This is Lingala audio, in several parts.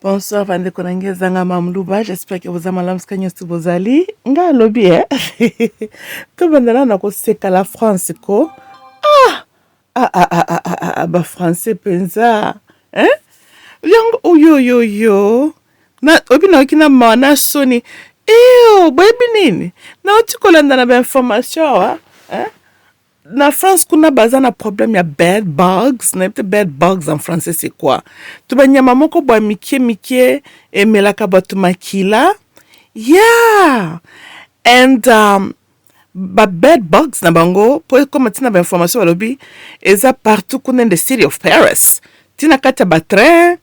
Bonsoir bandeko na ngai ezanga mamluba, j'espère que boza malamu sika nyonso bozali. Ngai alobi eh tobanda nano na koseka la France ko. Ah ah ah ah ah ah, ah ba français penza hein yango oyoyoyo na oyebi nayoki na mawa na soni eo boyebi nini nauti kolanda na bainformation awa hein? Na France kuna baza na problème ya bed bugs, nayebi te bed bugs en français c'est quoi? To ba nyama moko bwa mikie mikie emelaka bato makila. Yeah! And ba bed bugs na bango po ekoma tina ba information balobi eza partout kuna in the city of Paris. Tina kati ya ba train,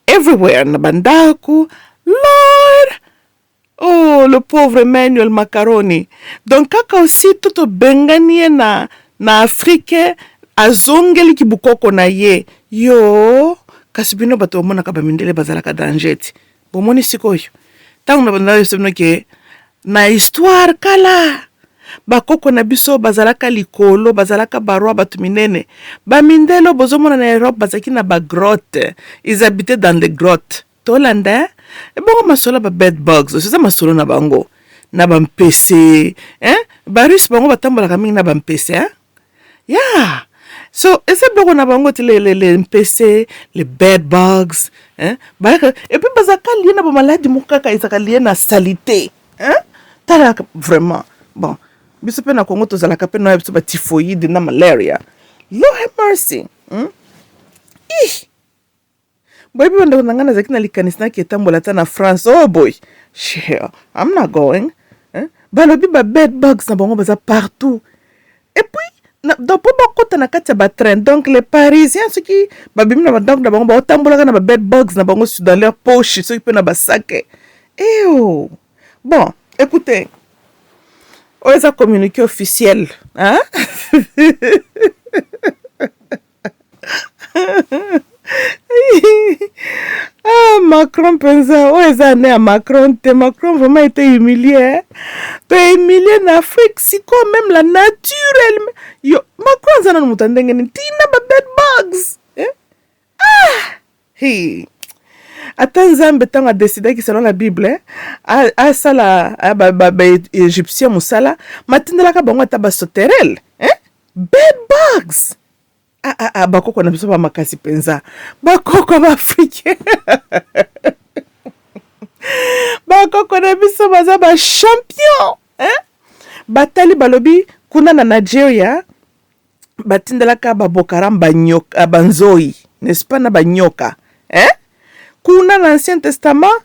everywhere na ba ndaku. Lord! Oh le pauvre Emmanuel Macaroni donc kaka aussitôt tobengani ye na na Afrique azongeli kibukoko na ye yoo kasi bino bato bomonaka ba mindele bazalaka danger ti bomoni sikoyo ntango na banda biso bino ke na histoire kala bakoko na biso bazalaka likolo bazalaka ba roi bato minene ba mindele bozomona na Europe bazalaki na ba grotte ils habitaient dans des grottes. Tolanda hein? Ebongo masolo ya ba bed bugs osi eza masolo na bango na ba mpese hein? Ba russe bango batambolaka mingi na ba mpese hein? Yeah. So eza biloko na bango ti le, le, le mpese, le bed bugs hein? Bayaka et puis bazalaka lié na ba maladi moko kaka ezalaka lié na salite hein? Tala vraiment bon biso pe na Congo tozalaka pe na biso ba typhoïde na malaria. Lord have mercy. Ih! Boyebi bandeko na ngai nazalaki na likanisi nake etambola ata na France. Oh boy, sure, I'm not going. Eh? Balobi ba bed bugs na bango baza partout. Et puis na, donc po bakota na kati ya ba train donc les parisiens soki babimi na bandako na bango baotambolaka na ba bed bugs na bango dans leur poche soki mpe na basake. Ew. Bon, écoutez, oyo eza communiqué officiel hein? Ah, Macron mpenza oyo eza ane ya Macron te. Macron vraiment était humilié hein? To humilié na Afrique sikoyo même la nature elle... yo Macron aza nanu moto ya ndenge nini ntina ba bed bugs eh? Ah! Hey. Ata Nzambe ntango adesidaki selon la Bible eh, asala baégyptien ba, ba mosala matindelaka bango ata basoterele eh? Bed bugs ah, ah, ah, bakoko na biso ba makasi mpenza bakoko ba africain bakoko na biso baza ba champion eh? Batali balobi kuna na Nigeria batindelaka ba Bokaram banyoka banzoi n'est-ce pas na banyoka eh? Kuna na Ancien Testament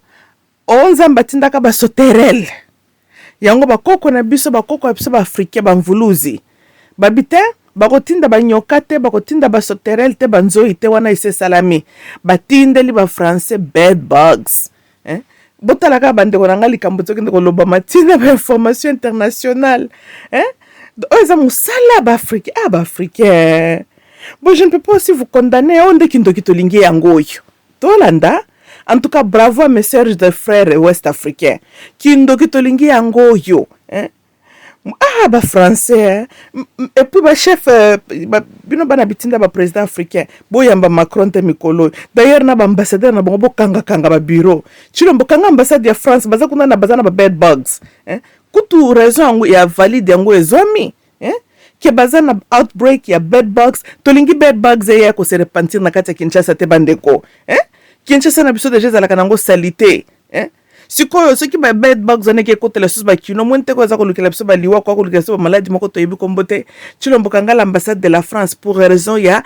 o Nzambe atindaka ba sauterelles yango bakoko na biso bakoko na biso ba africain ba mvuluzi babi te bakotinda banyoka te bakotinda ba sauterelles te banzoi te wana esi esalami batindeli ba français bed bugs eh? Botala kaka bandeko na ngai likambo tokende kolobama ntina ba information internationale eh? Oyo eza mosala ya baafricain ah baafricain bon je ne peux pas aussi vous condamner oyo nde kindoki tolingi yango oyo tolanda. En tout cas bravo à mes sœurs de frères ouest africains kindoki tolingi yango oyo eh? Ah ba français hein? Et puis ba chef ba, bino bana bitinda ba président africain boyamba Macron te mikolo d'ailleurs na ba ambassadeur na bango bokanga kanga ba bureau Tshilombo kanga ambassade ya France baza kuna na baza na ba bed bugs hein? Kutu raison yango ya valide yango ezwami hein? Ke baza na outbreak ya bed bugs tolingi bed bugs eya ko se repentir na kati ya Kinshasa te bandeko hein? Kinshasa na biso deja ezalaka nango salite hein? Sikoyo soki ba bed bugs wana eke ekotela lisusu ba kino omoni te ko aza kolukela biso ba liwa ko akolukela biso ba maladi moko toyebi kombo te Tshilombo kanga l'ambassade de la France pour raison ya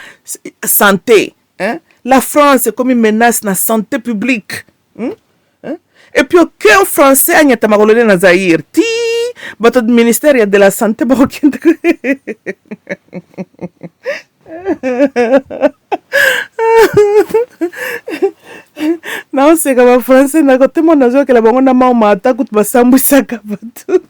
sante hein? La France ekomi menace na sante publique Hein? Et puis aucun français anyata makolo ne na Zaïre ti bato ministère ya de la santé bakokende. Naoseka ba français na kote mona nazokela bango na mauma ata kutu basambwisaka bato.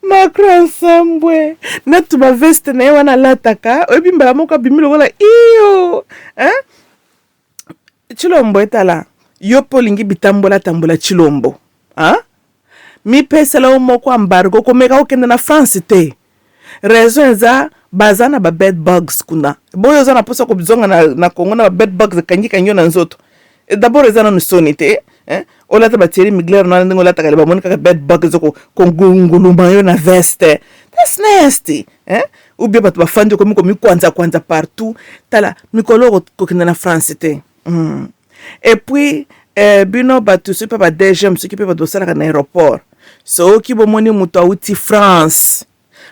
Macron asambwe natu ba veste na ye wana alataka oyebi mbala moko abimi lokola iyo hein? Tshilombo etala yo pe olingi bitambola tambola Tshilombo hein? Mipesela yo moko embargo komeka kokende na France te raison eza baza na ba bed bugs kuna boyo oza na posa kozonga na, na Congo na ba bed bugs ekangi kangi yo na nzoto. D'abord eza nanu soni te, hein? Olata ba Thierry Mugler na ndenge olataka le bamoni kaka bed bug ezo konguluma yo na veste. That's nasty, hein? Ou bien bato bafandi okomi komikwanza kwanza partout. Tala mikolo kokende na France te. Et puis bino bato soki mpe ba DGM, soki mpe bato bosalaka na aéroport, soki bomoni moto auti France,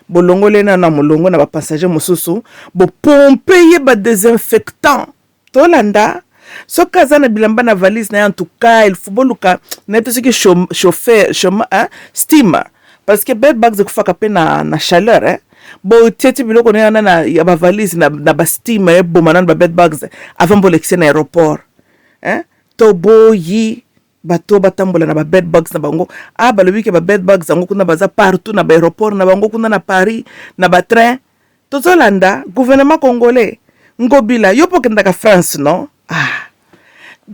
bolongoli ye na molongo na bapassager mosusu, bopompe ye badésinfectant. Tolanda, soki aza na bilamba na valise na ye, en tout cas il faut boluka na ye te, soki chauffeur, hein, steamer, parce que bed bugs ekufaka mpe na chaleur, hein? Botieti biloko na ye wana ya bavalise na basteamer, eboma nano babed bugs avant bolekise na aéroport, hein? Toboyi bato batambola na babed bugs na bango. Ah, balobi ke babed bugs yango kuna baza partout na baaéroport na bango kuna na Paris, na batrain. Tozolanda, gouvernement congolais, Ngobila, yo mpo okendaka France, non? Ah,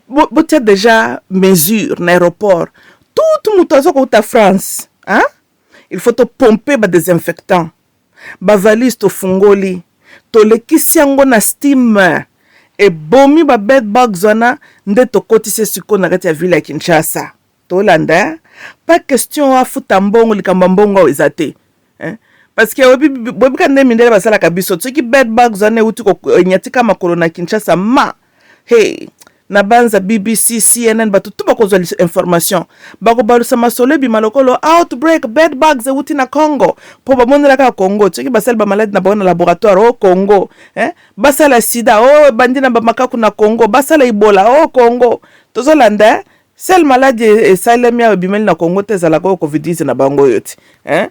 botia déjà mesure na aéroport. Tout moto aza kouta France, hein? Il faut topompe badésinfectant, bavalise tofungoli, tolekisi yango na steam, ebomi babed bugs wana, nde tokotisi sikoyo na kati ya ville ya Kinshasa. Tolanda, pas question afuta mbongo, likambo ya mbongo awo eza te, hein? Parce que boyebi nde mindele basalaka biso. Soki bed bugs wana euti enyatika makolo na Kinshasa, ma hey, na banza BBC, CNN, bato tu bakozwa information, bakobalusa masolo, ebima lokolo outbreak, bed bugs euti na Congo, mpo bamonelaka Congo. Soki basali bamaladi na bango na laboratoire o Congo, eh? Basala sida o ebandi na bamakaku na Congo, basala Ebola o Congo. Tozolanda, seule maladie esalemi awa ebimeli na Congo te ezalaka oyo Covid na bango oyo ti, eh?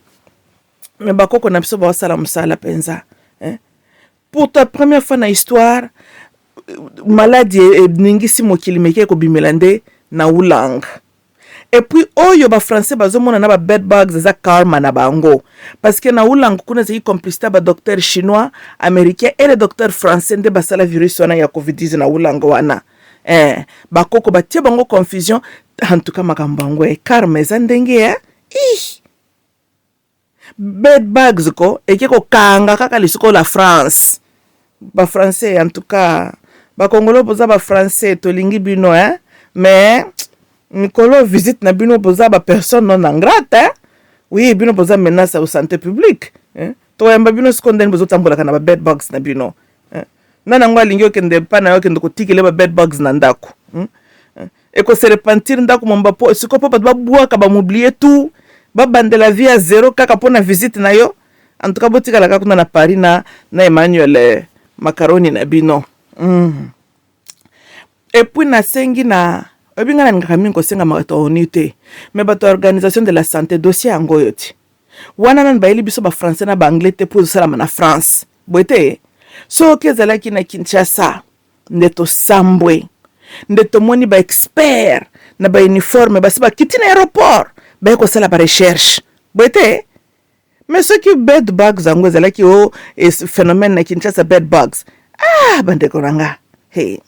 Me bakoko na biso baosala mosala mpenza, eh? Pour ta première fois na histoire, maladie eningisi mokili meke ekobimela nde na Wulang. Et puis oyo bafrançais bazomona na babed bugs eza karma na bango, parce que na Wulang kuna ezalaki complicité ya badocteur chinois, américain et le docteur français nde basala virus wana ya Covid na Wulang wana. Bakoko batie bango confusion. En tout cas makambo yango e karma eza ndenge ya ih bed bugs ko eke kokanga kaka lisiko la France. Bafrançais, en tout cas bakongolo boza bafrançais, tolingi bino, hein? Mais mikolo visite na bino, boza bapersone non ingrate, hein? Oui, bino boza menace ya santé publique, hein? Toyamba bino siko ndeni bozotambolaka na babed bugs na bino, hein? Nani yango alingi okende epa na yo, okende kotikele babed bugs na ndako, Ekose repentir ndako momba, po sikoyo mpo bato babwaka bamobilier tout, babandela vie ya zéro kaka mpo na visite na yo. En tout cas botikala kaka kuna na Paris na Emmanuel Macaroni na bino. Et puis nasengi na oyebi ngai nalingaka mingi kosenga bato ya ONU te, mais bato ya Organisation de la santé, dossier yango oyo ti wana nani bayeli biso bafrançais na baanglais te, mpo ezosalama na France boye te. Soki ezalaki na Kinshasa nde tosambwe, nde tomoni baexpert na bauniforme basi bakiti na aéroport, baye kosala barecherche boye te. Mais soki bed bugs yango ezalaki o phénomène na Kinshasa, bed bugs, ah, bandeko na nga, hey.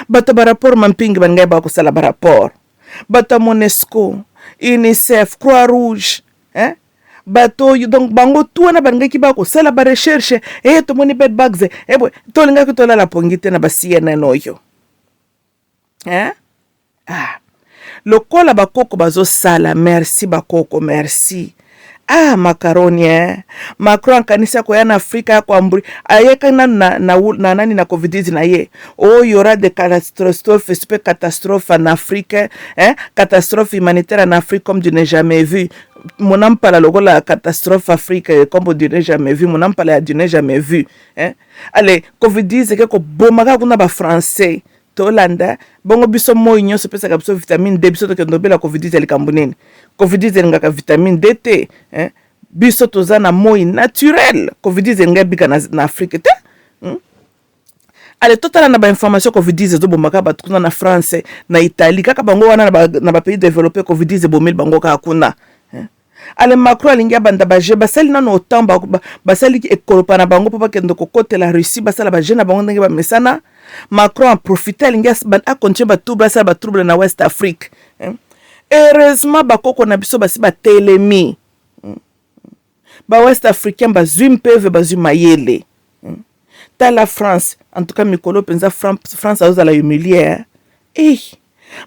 Bato barapport mampingi baningai bakosala barapport, bato ya Monusco, UNICEF, Croix Rouge, eh? Bato oyo donc bango tu wana balingaki bakosala barecherche e tomoni bed bugs eboye, tolingaki tolala pongi te na ba CNN oyo, eh? Ah. Lokola bakoko bazosala, merci bakoko, merci. Ah, macaroni, eh? Macron akanisi akoya na Afrika ya koamburi, ayeka nanu na nani na Covid na ye. Oh, y aura des catastrophes, super catastrophe en Afrique, hein? Catastrophe humanitaire en Afrique comme du n'est jamais vu. Monampala lokola catastrophe Afrique comme du n'est jamais vu, monampala ya du n'est jamais vu, hein? Allez, Covid eke koboma kaka kuna bafrançais. Tolanda bongo, biso moi nyonso epesaka biso vitamine D, biso tokende obela Covid ya likambo nini? Covid elingaka vitamine D te, hein? Biso toza na moi naturel, Covid elinga ebika na Afrique te? Ale, totala na bainformation, Covid ezobomaka bato kuna na France, na Italie, kaka bango wana na bapays développé. Covid ebomeli bango kaka kuna, hein? Ale, Macron alingi abanda baje, basali nano otan, basali ekolopa na bango mpo bakende kokotela Russie, basala baje na bango ndenge bamesana. Macron aprofite, alingi acontinue batrouble, asala batrouble na West Afrique, hein? Heureusement bakoko na biso basi batelemi, bawest africain bazwi mpeve, bazwi mayele. Tala France, en tout cas mikolo mpenza France azozala humilie. Eh,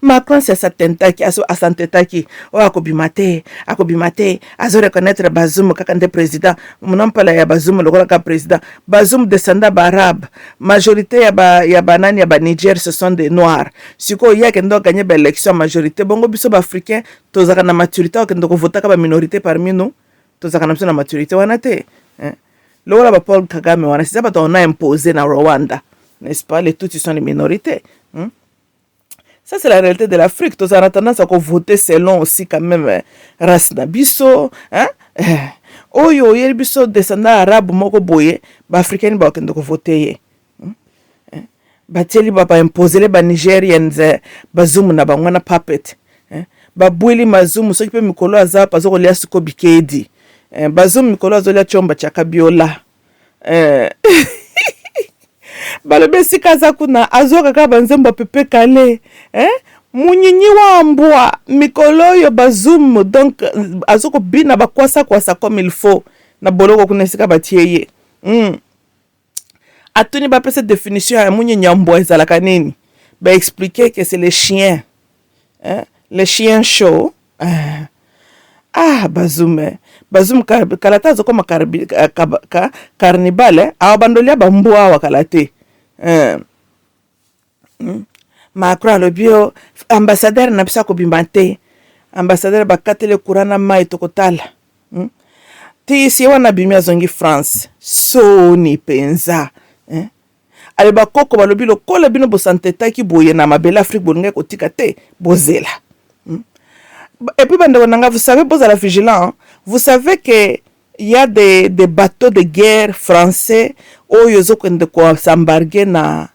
Macron si asatentaki, asantetaki oyo akobima te, akobima te, azo reconnaître Bazoum kaka nde président, munampala ya Bazoum lokola kaka président. Bazoum descendant ba arabe, majorité ya ba ya banani ya ba Niger, ce sont des noirs. Sikoyo ye akende oganye ba élection ya majorité, bongo biso ba africain tozalaka na maturité okende kovotaka ba minorité parmi nous? Tozalaka na biso na maturité wana te, hein? Lokola ba Paul Kagame wana, c'est bato on a imposé na Rwanda, n'est-ce pas? Les Tutsis sont les minorités, Ça, c'est la réalité de l'Afrique. Tozala na tendance à voter selon aussi quand même race na biso, hein? Eh, oyo oyeli biso descendant arabe moko boye, baafricaine bakende kovote ye, Batieli baimposele banigerians bazumu na bango wana puppet. Babweli mazumu soki mpe mikolo aza aza kolia siko bikedi. Bazumu mikolo azolia tiomba tiaka biola. Balobi esika aza kuna azwaka kaka banzembo ya Pepe Kale, eh? Munyinyi wa mbwa. Mikolo oyo bazumu donc aza kobina bakwasa-kwasa comme il faut na boloko kuna esika batie ye. Atuni bapesa définition ya munyinyi ya mbwa ezalaka nini, baexplique que c'est le chien, hein? Le chien chaud. Ah, bazume, bazumu kala te azokoma carnibal, awa bandolia bambwa awa kala te, eh. Macron alobi yo ambassadeur na biso akobima te, ambassadeur bakateli courant na mai, tokotala. Ti wana abimi, azongi France, soni mpenza, eh? Ale bakoko balobi lokola bino bosantetaki boye na mabele Afrique, bolingaki kotika te, bozela. Et puis bandeko na nga, vous savez, bozala vigilant. Vous savez que il y a des bateaux de guerre français oyo ezokende kosambarge na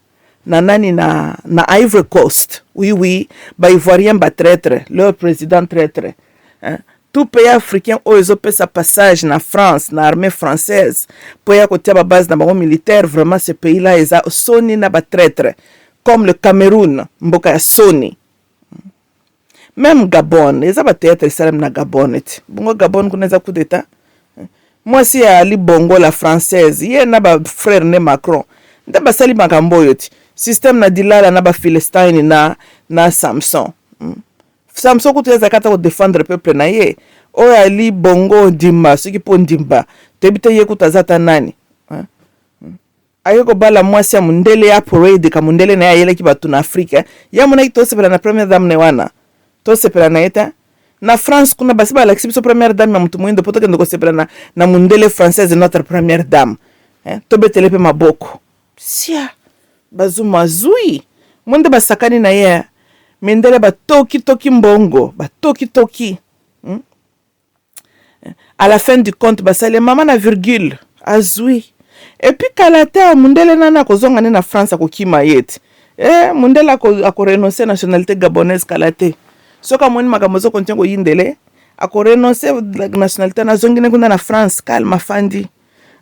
nani, na Ivory Coast. Oui, baivoirien batraître, leur président traître, hein? Tout pays africain oyo ezopesa passage na France, na armée française, mpo ya kotia babase na bango militaire, vraiment ce pays là eza soni na batraître, comme le Cameroun, mboka ya soni, même Gabon, eza bathéâtre esalami na Gabon. Eti bongo Gabon kuna eza coup d'état. Mwasi ya Ali Bongo, la française, ye na bafrère ne Macron nde basali makambo oyo. Ti système na Dilala na baphilistine na Samson. Samson kutu ezalaka ata kodefendre peuple na ye. Oyo Ali Bongo Ndimba, soki mpo Ndimba toyebi te, ye kutu aza ata nani? Aye kobala mwasi ya mondele, ya parade ka mondele na ye ayelaki bato na Afrike. Ye amonaki tosepela na première dame ne wana, tosepela na ye te. Na France kuna basi balakisi biso première dame ya moto moyindo, mpo tokende kosepela na mondele française, notre première dame, eh? Tobetele mpe maboko. Sia bazuma zwi mo nde basakani na ye, mindele batokitoki mbongo, batokitoki, À la fin du compte basali mama na virgule azwi. Et puis kala te mundele nani akozonga nde na France, akokima ye te. Eh, mundele akorenonce nationalité gabonaise kala te. Soki amoni makambo ezokontinue koyindele, akorenonce nationalité, nazongi ne kuna na France calme, afandi,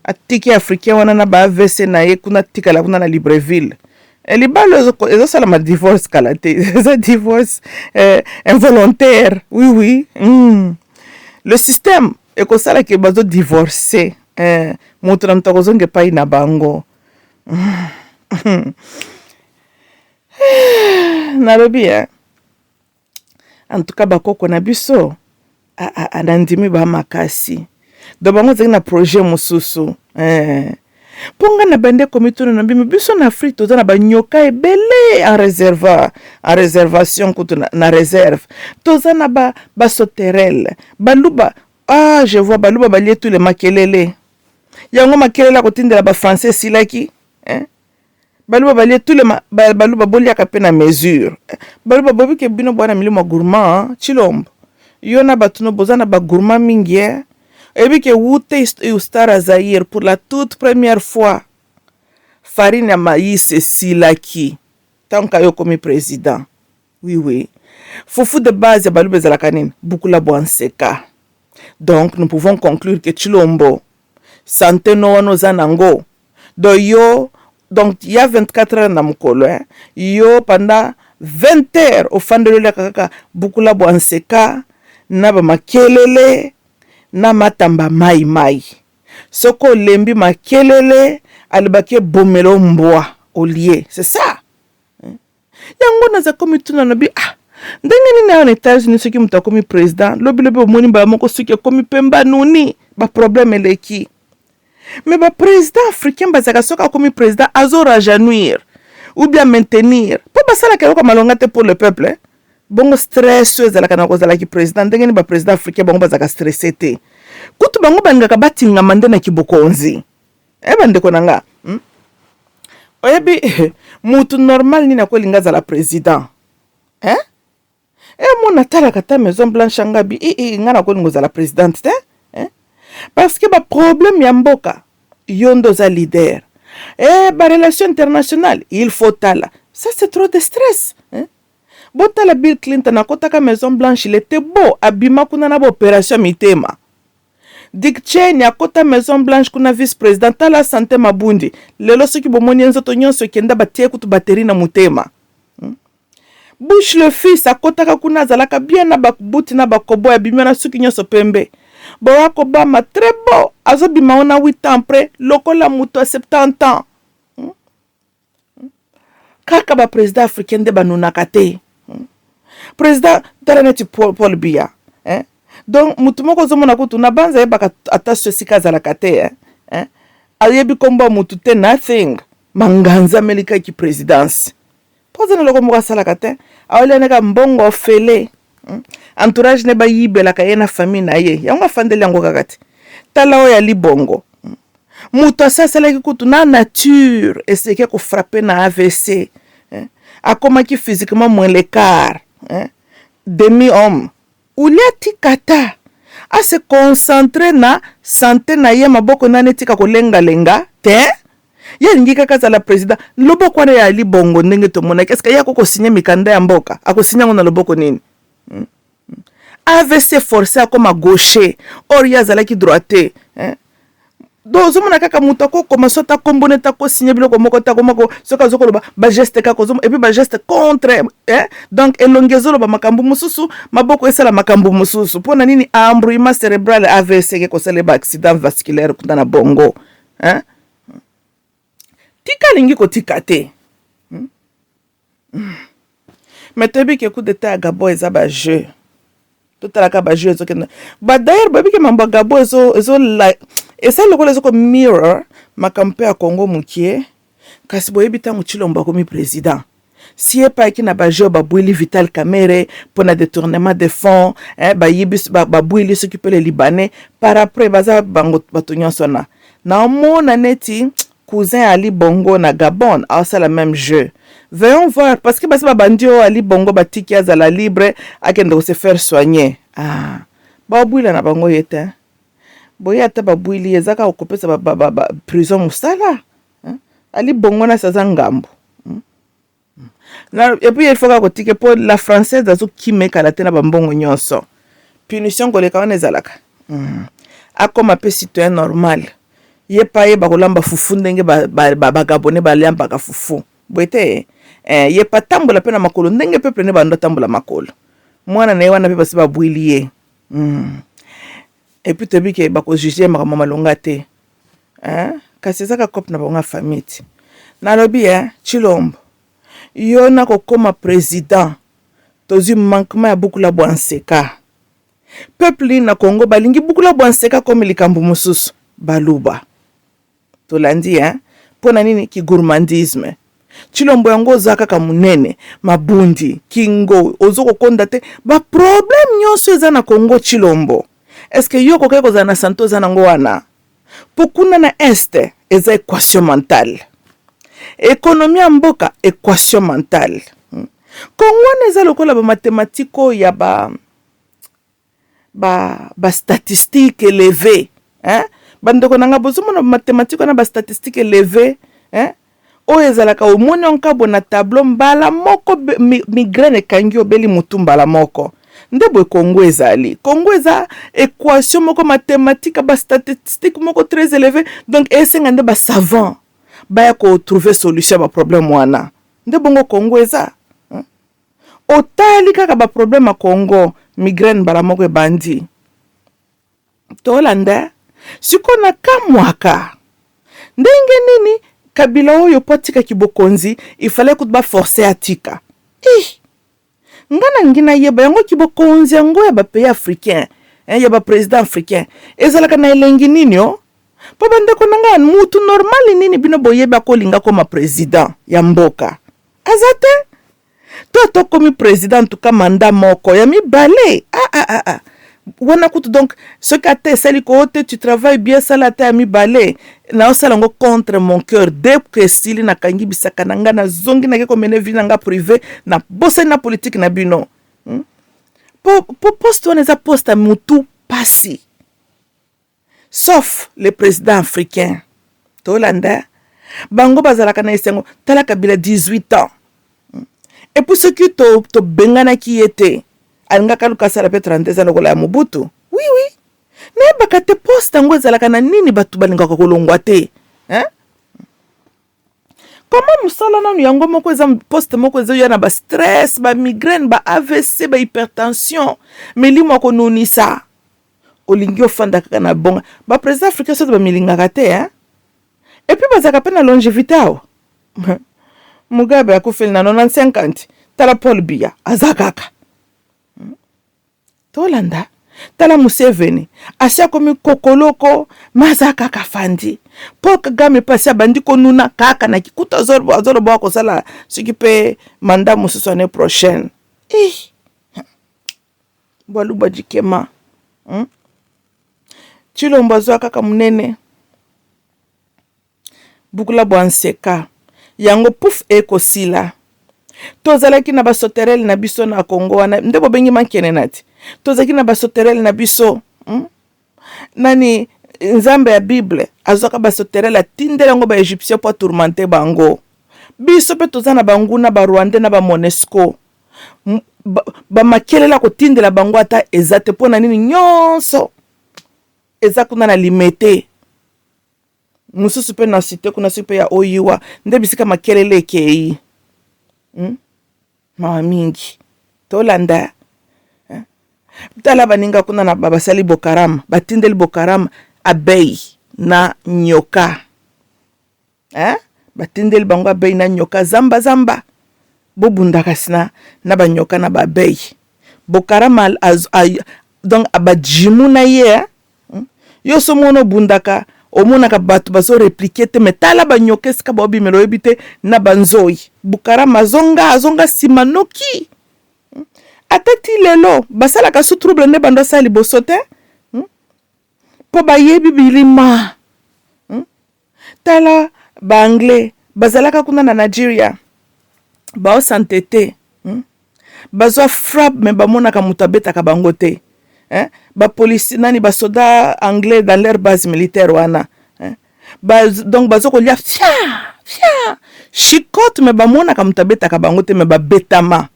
atiki africain wana na ba AVC na ye kuna, tikala kuna na Libreville. Libala ezosalama divorce kala te, eza divorce involontaire. Oui. Le système ekosalaki bazodivorce, moto na moto akozonga epai na bango. Nalobi, en tout cas bakoko na biso nandimi bamakasi. Donc bango ezalaki na projet mosusu, Mpo nga na bande komituna na bimi biso na Afrique toza na banyoka ebele en réserve, en réservation kutu na réserve toza na basauterelle ba baluba. Ah, je vois baluba balie tous les makelele. Yango makelele akotindela bafrançais esilaki, hein? Baluba balie tous les baluba boliaka mpe na mesure. Baluba bobike bino bwana milimo ya gourmand. Chilombo, yo na bato no boza na bagourmand mingi, eh? Oyebi ke wute Star Zaïre, pour la toute première fois farine ya maïs esilaki ntango yo okomi président. Oui, fufu de base ya baluba ezalaka nini? Bukula bwa nseka. Donc nous pouvons conclure que Chilombo, santé no wana oza nango, donc yo, donc ya 24 heures na mokolo, eh? Yo pendant 20 heures ofandeli oliaka kaka bukula bwa nseka na bamakelele na matamba mai mai. Soki olembi makelele, alobaki ebomela mbwa olie, c'est ça. Yango Naza komituna, lobi: "Ah, ndenge nini awa na États-Unis, soki moto akomi président, lobilobi omoni mbala moko soki ekomi pemba nuni, baproblème eleki?" Mais baprésident africain bazalaka, soki akomi président, azorajeunir ou bien maintenir, mpo basalaka eloko malonga te pour le peuple, eh? Bongo stress oyo ezalaka na kozalaki président, ndenge nini baprésident africain bango bazalaka stressé te? Kutu bango balingaka batingama nde na kibokonzi. E bandeko na nga, Oyebi mutu normal nini akolinga azala président, eh? E mona atalaka ta Maison Blanche, angabi ii, nga nakolinga ozala présidente te, eh? Parce que baproblème ya mboka, yo nde oza leader. E barelation internationale, il faut tala, ça c'est trop de stress, eh? Botala Bill Clinton, akotaka Maison Blanche, il était beau, abima kuna na baopération ya mitema. Dick Cheney akota Maison Blanche kuna, vice président, tala santé mabundi lelo. Soki bomoni ye, nzoto nyonso ekenda, batie kutu bateri na motema. Bush le fils akotaka kuna, azalaka bien na babuti na bakoboy, abimi wana suki nyonso pembe. Barack Obama, très beau, azobima wana 8 ans après lokola moto ya 70 ans. Kaka baprésident africain nde banunaka te. Président, tala neti Paul Biya, eh? Donc motu moko ozomona kutu na banza ayebaka ata so esika azalaka te, eh? Eh? Ayebi nkombo ya motu te, nothing. Manganza amelikaki présidence mpo aza na eloko moko asalaka te, aolianaka mbongo ofele. Entourage ne bayibelaka ye na famille na ye, yango afandeli yango kaka te. Tala oyo ali bongo, Moto asasalaki kutu na nature eseki kofrapper na AVC, eh? Akomaki physiquement moins le quart, eh? Demi homme. Uli atika ta ase concentrer na santé na ye, maboko nani etika kolengalenga te. Ye alingi kaka azala président. Loboko wana ya Ali Bongo, ndenge tomonaki, eske ye akokosinye mikanda ya mboka? Akosinye yango na loboko nini? AVC forcé, akoma gaucher, or ye azalaki droite, eh? Donc ozomona kaka moto akokoma so ata kombo neti akosinye biloko moko te, akomako soki azokoloba bageste kaka, et puis bageste contre, eh? Donc elongi ezoloba makambo mosusu, maboko esala makambo mosusu. Mpo na nini? Embrouillement cérébral, AVC ke kosala ba accident vasculaire kuna na bongo, eh? Tika, alingi kotika te. Mais toyebi ke coup d'état ya Gabon eza bajeu. Totalaka bajeu ezokende ba. D'ailleurs, boyebi ke mambo ya Gabon esali lokola ezoko mirror makambo mpe ya Congo mokie. Kasi boyebi, ntango Tshilombo akomi président, si epayaki na bajeu, babweli Vital Kamerhe mpo na détournement de fonds, eh, bayibi, babweli soki mpe le Libanais par après, baza bango bato nyonso na naomona neti cousin Ali Bongo na Gabon aosala même jeu. Voyons voir, parce que basi babandi oyo Ali Bongo, batiki azala libre, akende kose faire soigner. Ah, babwila na bango ye te. Boye ata babwili, eza kaka kopesa ba, ba, ba, prison mosala. Ali Bongo nasi aza ngambo. Na, et puis il faut kaka kotika mpo la française azokima ekala te na bambongo nyonso. Punition koleka wana ezalaka. Akoma mpe citoyen normal, ye pa yeba kolamba fufu ndenge bagabonais ba, ba, balambaka fufu boye te, eh, ye pa tambola mpe na makolo ndenge peuple ne bando atambola makolo. Mwana na ye wana mpe basi babwili ye. Et puis toyebi ke bakojuge makambo malonga te, eh? Kasi ezaka cope na bango ya famille ti. Nalobi, eh, Tshilombo, yo na kokóma président, tozwi manquement ya bukula bwa nseka. Peuple na Congo balingi bukula bwa nseka komi likambo mosusu. Baluba tolandi, hein? Mpo na nini kigourmandisme? Tshilombo, yango oza kaka monene, mabundi kingo, ozo kokonda te. Baproblème nyonso eza na Congo. Tshilombo, est-ce yo okoki kozala na santé oza nango wana? Mpo kuna na Est eza équation mentale, économie ya mboka équation mentale. Kongo wana eza lokola bamathématique oyo ya ba bastatistique élevé, hein? Bandeko na nga, bozomona bamathématique wana, bastatistique élevé, hein? Oyo ezalaka, omoni onkabo na tableau, mbala moko migraine ekangi, obeli motu mbala moko. Nde boye Kongo ezali. Kongo eza équation moko mathématique, bastatistique moko très élevé. Donc esenga nde basavant baya kotrouver solution ya baproblème wana. Nde bongo Kongo eza. Otali kaka baproblème ya Kongo, migraine mbala moko ebandi. Tolanda sikoyo, na kamwaka ndenge nini Kabila oyo, po atikaki bokonzi, ifale kutu baforce atika. Eh! Nga nalingi nayeba yango kibokonzi yango ya ba pays africain eh, ya ba president africain ezalaka na elengi nini o? Po bandeko na nga mutu normal nini bino boyebi akolinga akoma president ya mboka aza te to ata okomi president en tout cas mandat moko ya mibale ah, ah, ah, ah. Wana kutu donc soki ata esali ko te tu travailles bien sala ata ya mibale naosala yango contre mon cœur dès que esili nakangi bisaka na ngai nazongi nake komene vie na nga privé nabosani na politique na bino hmm? Po, po poste wana eza poste ya mutu pasi sauf le président africain tolanda bango bazalaka na esengo tala Kabila 18 ans et puis soki tobenganaki to ye te alingaka aluka asala mpe 32 ans lokola ya Mobutu. Oui oui, nayebaka te poste yango ezalaka na nini bato balingaka kolongwa te hein? Koma mosala nanu yango moko eza poste moko ezoya na ba stress ba migraine ba AVC ba hypertension milimo ya konunisa olingi ofanda kaka na bonga ba président africain soki bamilingaka te hein? Et puis bazalaka mpe na longévité awa. Mugabe akufeli na 95 tala Paul Biya aza kaka tolanda tala Museveni asi akomi kokoloko ma aza kaka fandi. Paul Kagame mpe asi abandi konuna kaka na kikuta azoloba kosala soki mpe mandat mosusu année prochaine. Eh, bwaluba jikema hmm? Tshilombo azwa kaka monene bukula bwa nseka yango pouf ekosila. Tozalaki na basoterele na biso na Congo wana nde bobengi mankene nati tozalaki na basoterele na biso hmm? Nani nzambe ya Bible azwaka basoterele atindela yango baegyptien mpo atourmente bango. Biso mpe toza na banguna ba Rwandais na ba Monesco bamakelela ba kotindela bango ata eza te mpo na nini nyonso eza kuna na limete mosusu mpe na site kuna soki mpe ya oyiwa nde bisika makelele ekei hmm? Mawa mingi tolanda eh? Tala baninga kuna na basali bokarama batindeli bokarama abeille na nyoka eh? Batindeli bango abeille na nyoka zamba zamba bobunda kasi na, na banyoka na babeille bokarama donc abajimu na ye eh? Yo so mona obundaka omonaka bato bazo replike te me tala banyoka esika baobimela oyebi te na banzoi bukarama azonga azonga nsima noki ata ti lelo basalaka su trouble nde bando asala liboso te mpo bayebi bilima. Tala baanglais bazalaka kuna na Nigeria baosante te bazwa frappe me bamonaka moto abetaka bango te hein? Bapolisi nani basoda anglais dans leur base militaire wana hein? Ba, donc bazo kolia fia fia chicote me bamonaka moto abetaka bango te me babetama.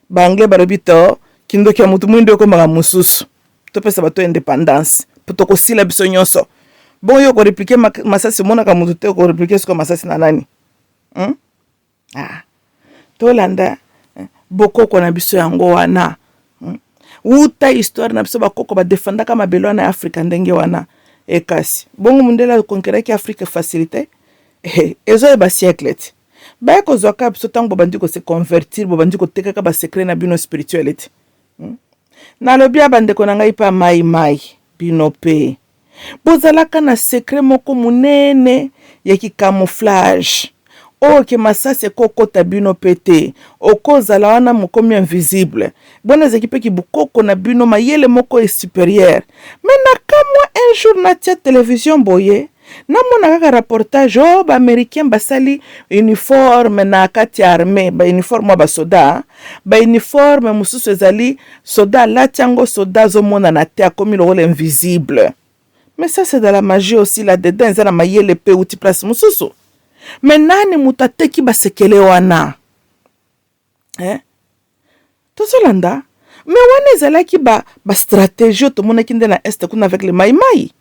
Baanglais balobi to kindoki ya motu mwindo ekomaka mosusu topesa bato indépendance po tokosila biso nyonso. Bongo yo okoreplike masasi omonaka motu te okoreplike sikoyo masasi na nani hmm? Ah. Tolanda bokoko na biso yango wana hmm? Wuta histoire na biso bakoko badefendaka mabele wana ya Afrika ndenge wana ekasi bongo mondele akonkeraki Afrique facilité ezoyeba siècle ti baye kozwaka biso ntango bobandi kose convertir bobandi kotekaka basecret na bino spirituel ti hmm? Nalobi ya bandeko na ngai mpe mai mai bino mpe bozalaka na secret moko monene ya kicamouflage oyo ke masasi ekokota bino mpe te okozala wana mokomi invisible bona ezalaki mpe kibukoko na bino mayele moko e supérieur me nakamwa un jour natia télévision boye namona kaka reportage oyo baaméricain basali uniforme na kati ya armée bauniforme ya basoda bauniforme mosusu ezali soda alati yango soda azomonana te akomi lokola invisible. Mais ça c'est de la magie aussi là dedans eza na mayele mpe euti place mosusu me nani moto ateki basekele wana eh? Tozolanda me wana ezalaki bastratégie ba oyo tomonaki nde na este kuna avec le maimai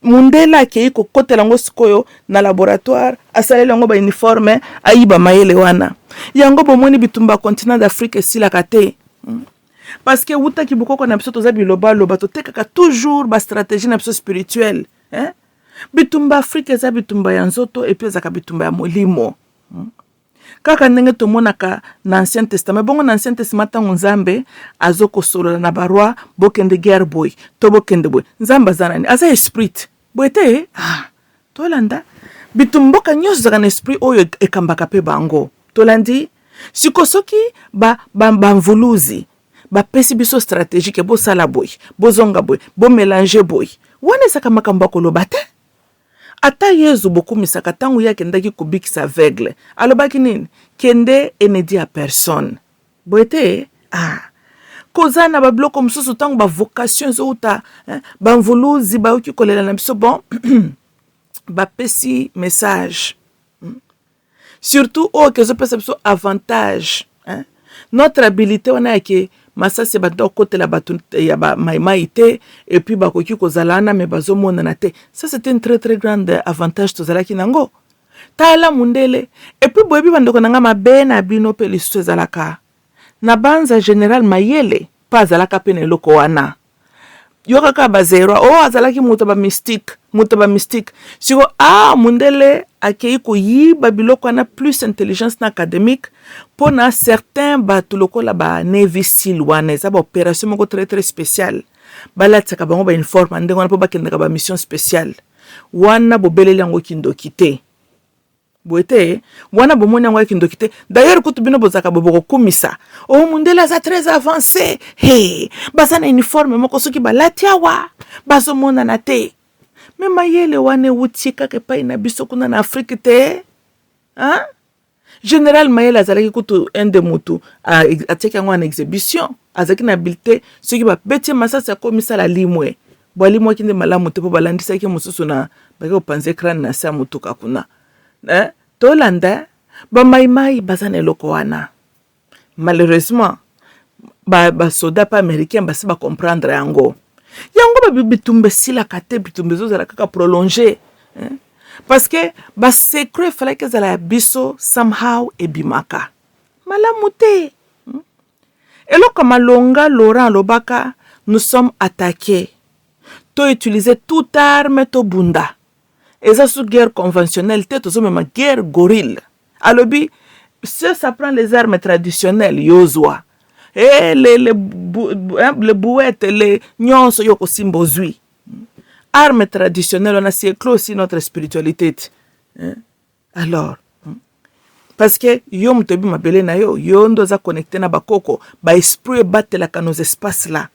mundele akei kokotela yango sikoyo na laboratoire asaleli yango bauniforme ayiba mayele wana yango bomoni bitumba continent d'Afrique esilaka te parce que wutaki bokoko na biso toza bilobaloba totekaka toujours bastratégie na biso spirituelle hein? Bitumba Afrique eza bitumba ya nzoto epuis ezalaka bitumba ya molimo. Kaka ndenge tomonaka na Ancien Testament. Bongo na Ancien Testament ntango Nzambe azokosolola na baroi, bokende guerre boye to bokende boye, Nzambe aza nani? Aza esprit, boye te? Ah, tolanda bitu mboka nyonso ezalaka na esprit oyo ekambaka mpe bango. Tolandi siko soki bamvuluzi ba, ba bapesi biso stratégie ke bosala boye, bozonga boye, bomélanger boye, wana ezalaka makambo ya koloba te. Ata Yezu bokumisaka, ntango ye akendaki kobikisa aveugle, alobaki nini? Kende et ne dis à personne, boye te? Ah, koza na babiloko mosusu ntango bavocation ezouta, bamvuluzi bayoki kolela na biso, bon, bapesi message, Surtout oyo ke ezopesa biso avantage, hein? Notre habilité wana yake masasi bato okotela bato ya bamaimai te, et puis bakoki kozala wana me bazomonana te. Ça, c'est une très très grande avantage tozalaki nango. Tala mundele. Et puis boyebi, bandeko na nga, mabe na bino mpe lisusu ezalaka na banza général Mayele mpe azalaka mpe na eloko wana. Yo kaka bazerwa oyo oh, azalaki moto ya bamystique, moto ya bamystique. Siko ah, mundele akei koyiba biloko wana, plus intelligence na académique, mpo na certain bato lokola ba Navy SEAL. Wana eza baopération moko très très spéciale, balatisaka bango bauniforme ndenge wana mpo bakendaka bamission spéciale. Wana bobeleli yango kindoki te, boye te? Wana bomoni yango ya kindoki te. D'ailleurs kutu bino bozalaka bo bokokumisa o mundele aza très avancé, he baza na uniforme moko, soki balati awa bazomonana te. Me mayele wana ewuti kaka epai na biso kuna na Afrike te, hein? Général Mayele azalaki kutu un de mutu atiaki yango en exhibition. Azalaki na habileté, soki babeti masasi akomisala limwe bo alimwaki nde malamu te, mpo balandisaki mosusu na baki kopanza crâne na se ya motuka kuna, eh? Tolanda bamaimai baza na eloko wana. Malheureusement basoda ba mpe américain basi bacomprendre yango. Yango bitumba esilaka te, bitumba ezozala kaka prolonge, eh? Parce que basecret efalaki ezala ya biso somehow ebimaka malamu te, Eloko malonga Laurent alobaka: nous sommes attaqués, to utiliser toute arme, tobunda. Eza su guerre conventionnelle te, tozomema guerre gorille. Alobi si ça prend les armes traditionnelles, yozwa e le brouette, le nyonso yo kosimba ozwi arme traditionnelle wana, si éclos aussi notre spiritualité te, hein? Alors, parce que yo moto oyebi mabele na yo, yo nde oza connecté na bakoko, baesprit ebatelaka nos espaces là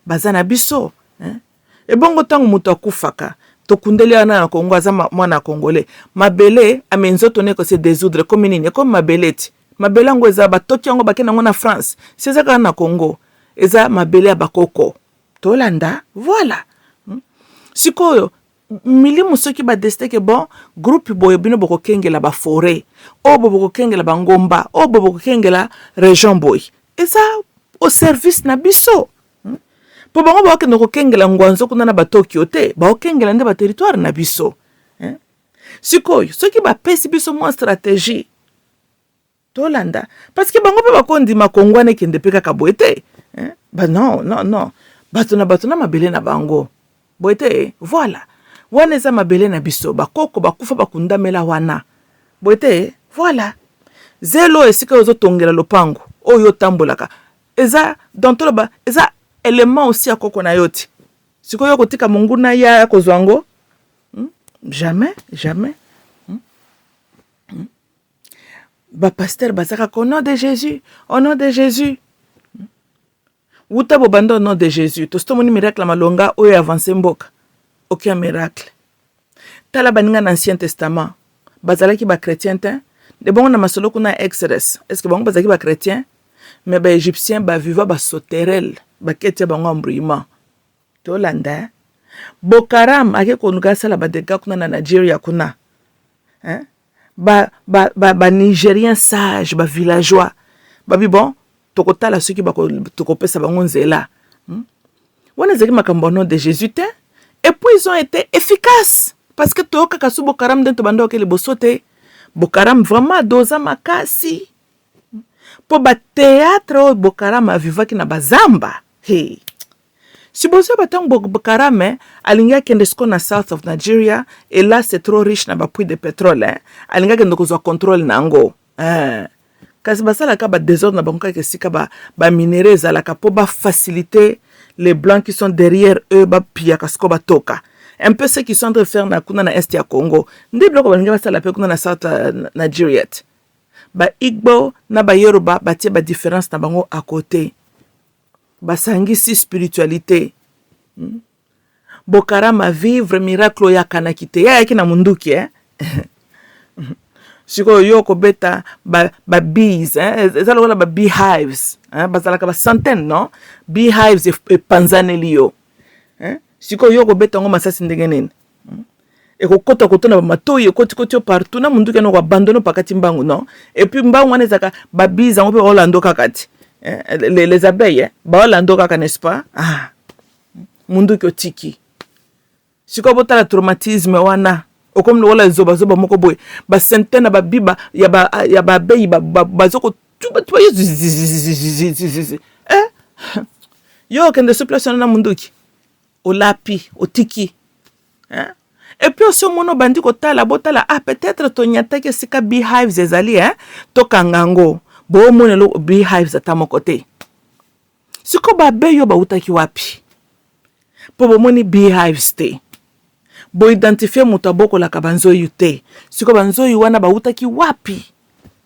baza na biso, hein? Ebongo ntango moto akufaka, tokundeli wana na Kongo, aza mwana ya congolais, mabele ame nzoto ne ekose dissoudre, ekomi nini? Ekomi mabele ti mabele yango eza batoki yango, bakende yango na France. Si eza kaka na Congo, eza mabele ya bakoko. Tolanda, voilà. Sikoyo milimu soki badécider ke bon, groupe boye, bino bokokengela baforêt oyo, bo bokokengela bangomba oyo, bo bokokengela région boye, eza au service na biso, Mpo bango bakokende kokengela ngwanzo kuna na batokyo te, bakokengela nde baterritoire na biso, Sikoyo soki bapesi biso mwa stratégie, tolanda, parce que bango mpe bakondima Kongo wana ekende mpe kaka boye te, Ba non, non, non, bato na bato na mabele na bango, boye te? Voilà, wana eza mabele na biso, bakoko bakufa bakundamela wana, boye te? Voilà, zelo esika oyo ozotongela lopango oyo otambolaka eza, donc toloba eza élément aussi ya koko na yo ti sikoyo kotika monguna ya kozwa yango, Jamais, jamais, Bapasteur baza kaka au nom de Jésus, au nom de Jésus. Wuta bobanda au nom de Jésus, tosi tomoni miracle ya malonga oyo avance mboka? Aucun miracle. Tala baninga na Ancien Testament, bazalaki bachrétien te. Ebongo na masolo kuna ya Exodus, est ce que bango bazalaki bachrétien? Mais baégyptien baviva basauterelles, baketi ya bango embrouillement. Tolanda Boko Haram ake koluka asala badégâts kuna na Nigeria kuna, hein? Banigérien ba, ba sage, bavillageois babi bon, tokotala soki tokopesa bango nzela, Wana ezalaki makambo ya nom de Jésus te. Et puis ils ont été efficaces, parce que toyokaka so Boko Haram nde tobanda oke liboso te. Boko Haram vraiment doza makasi, mpo bathéâtre oyo Boko Haram avivaki na bazamba, hey. Sibozo batango Boko Haram alingi akende siko na south of Nigeria, et là c'est trop riche na bapuits de pétrole, hein? Alingi akende kozwa contrôle na yango. Eh. Kasi basalaka ba desordre na bango kaka esika ba, ba minerais ezalaka mpo ba faciliter les blancs qui sont derrière eux bapiyaka siko batoka un peu ce qu'ils sont en train de faire na kuna na est ya Congo. Nde biloko balingi basala mpe kuna na South Nigeria te. Ba Igbo na ba Yoruba batie ba différence na bango à côté, basangisi spiritualité. Bokarama vivre miracle oyo akanaki te, ye ayaki na munduki, eh? Sikoyo yo okobeta ba bees, eh? Eza lokola ba beehives, eh? Bazalaka ba centaine, non? Beehives epanzaneli yo, eh? Sikoyo yo okobeta yango masasi ndenge nini? Ekokota kotona bamatoi, ekotikoti yo partout na munduki wana, okoabandonner pakati mbangu, non? Et puis mbangu wana ezalaka ba bees yango mpe baolanda kaka ti, eh? Les abeilles, eh? Baolanda kaka, n'est-ce pas? Ah, munduki otiki. Sikoyo botala traumatisme wana, okomi lokola zobazoba moko boye. Bacentaine na babiba ya baabei bazokotuba yo, eh? Yo okende so place wana na munduki, olapi, otiki, eh? Et puis osi omoni, obandi kotala, botala, ah, peut-être tonyataki esika beehives ezali, eh? Tokanga yango, boomona eloko beehives ata moko te. Sikoyo baabei oyo bautaki wapi? Mpo bomoni beehives te, boidentifier moto abokolaka banzoi te. Sikoyo banzoi wana bautaki wapi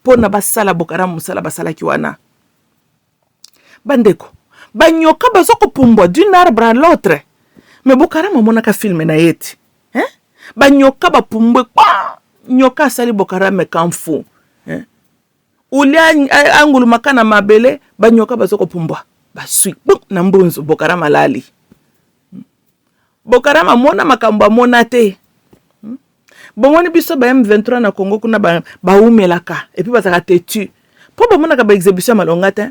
mpona basala Bokaramu mosala basalaki wana? Bandeko, banyoka baza kopumbwa d'un arbre à l'autre, mais Bokaramu amonaka film na ye ti, hein? Banyoka bapumbwe kwa nyoka asali Bokaramu kamfu, hein? Ulia angulumaka na mabele, banyoka baza kopumbwa, baswi bum na mbunzu. Bokaramu alali. Bokaramu amona makambo amona te. Bomoni biso ba M23 na Congo kuna baumelaka ba et puis bazalaka têtu mpo bamonaka baexhibition ya malonga te.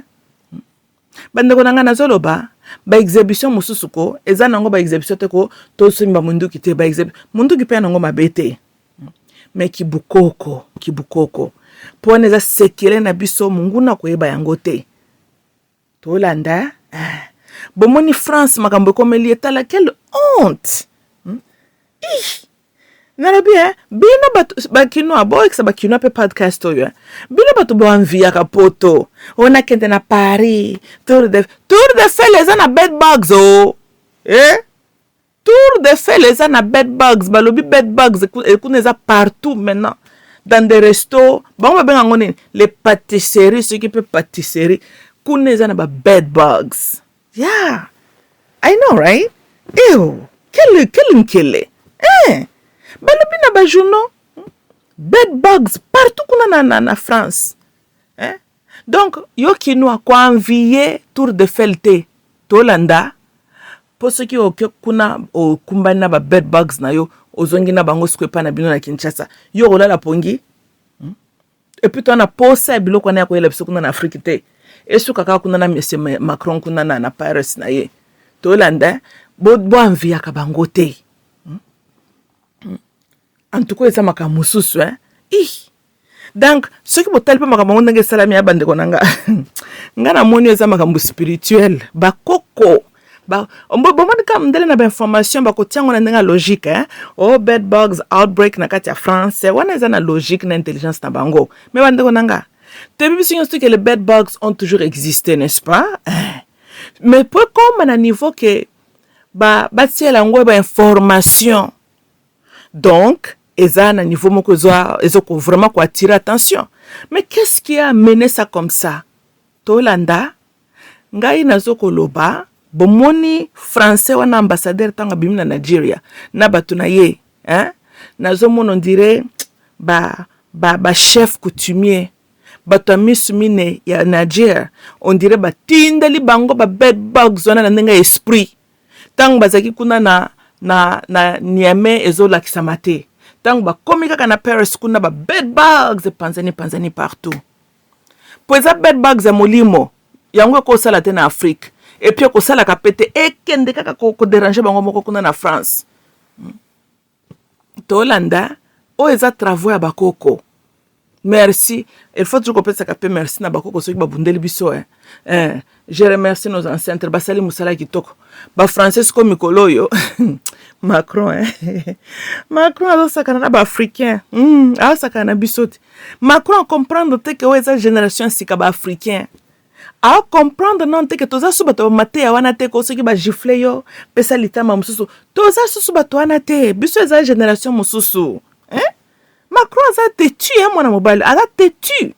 Bandeko na ngai, nazoloba baexhibition mosusu ko eza nango baexhibition te, ko tosimba munduki te. Munduki mpe ya nango mabe te, mais kibukoko, kibukoko mpo wana eza sekele na biso, monguna koyeba yango te. Tolanda, ah. Bomoni France makambo ekomeli, etala quelle honte, Ih! Nalobi e bino bato bakinois, boyekisa bakinois mpe podcast oyo, bino bato boenviaka poto oyo nakende na Paris, Tour d'Eiffel eza na bed bugs o, oh. Eh? Tour d'Eiffel eza na bed bugs. Balobi bed bugs kuna eza partout maintenant, dans des restos, bango babenga yango nini, les pâtisseries, soki mpe pâtisserie kuna eza na ba bed bugs. Yeah, I know, right? Ew, quel nkele, eh? Balobi na bajournaux, bed bugs partout kuna na France, eh? Donc yo kinois, koenvier Tour d'Eiffel te. Tolanda, mpo soki oke kuna, okumbani na ba bed bugs na yo, ozongi na bango sikoyo epai na bino na Kinshasa, yo kolala pongi, Et puis toa na posa ya biloko wana ya koyela biso kuna na Afrique te. Esuka kaka kuna na monsieur Macron kuna na Paris na ye. Tolanda, boenviaka bo bango te. En tout cas eza makambo mosusu, eh? Ih! Donc soki botali mpe makambo yango ndenge esalami ya bandeko na nga, nga namoni eza makambo spirituel. Bakoko bomoni kaka ndele na bainformation bakotia yango na ndenge ya logique, eh? Oh, bed bugs outbreak na kati ya France wana eza na logique na intelligence na bango. Mais bandeko na nga, toyebi biso nyonso que les bed bugs ont toujours existé, n'est-ce pas? Eh. Mais po ekoma na niveau ke batiela yango bainformation, donc eza na niveau moko ezo vraiment koattirer attention. Mais qu'est-ce qui a amené ça comme ça? Tolanda, ngai nazo koloba, bomoni français wana, ambassadeur, ntango abimi na Nigeria na bato na ye, hein? Nazomona on dirait ba chef coutumier, bato ya misu mine ya Niger, on dirait batindeli bango ba bed bugs wana na ndenge ya esprit. Ntango bazalaki kuna na Niamey, ezolakisama te. Ntango bakomi kaka na Paris kuna, ba bed bugs epanzani panzani partout, mpo eza bed bugs ya molimo. Yango ekosala te na Afrique, et puis ekosalaka pe te, ekende kaka kodéranger bango moko kuna na France. Tolanda, oyo eza travaux ya bakoko. Merci. Il faut toujours kopesaka pe merci na bakoko soki babundeli biso eh. Eh, je remercie nos ancêtres basali mosala kitoko. Ba français siko mikolo oyo Macron eh. Macron azosakana na ba africain. Azosakana na biso te. Macron comprendre te que oyo eza génération ya sika ba africain. A comprendre non te que toza su bato ba mateya wana te ko soki ba gifle yo pesa litama mosusu. Toza susu bato wana te. Biso eza génération mosusu. Eh? Macron aza têtu hein, mwana mobali aza têtu.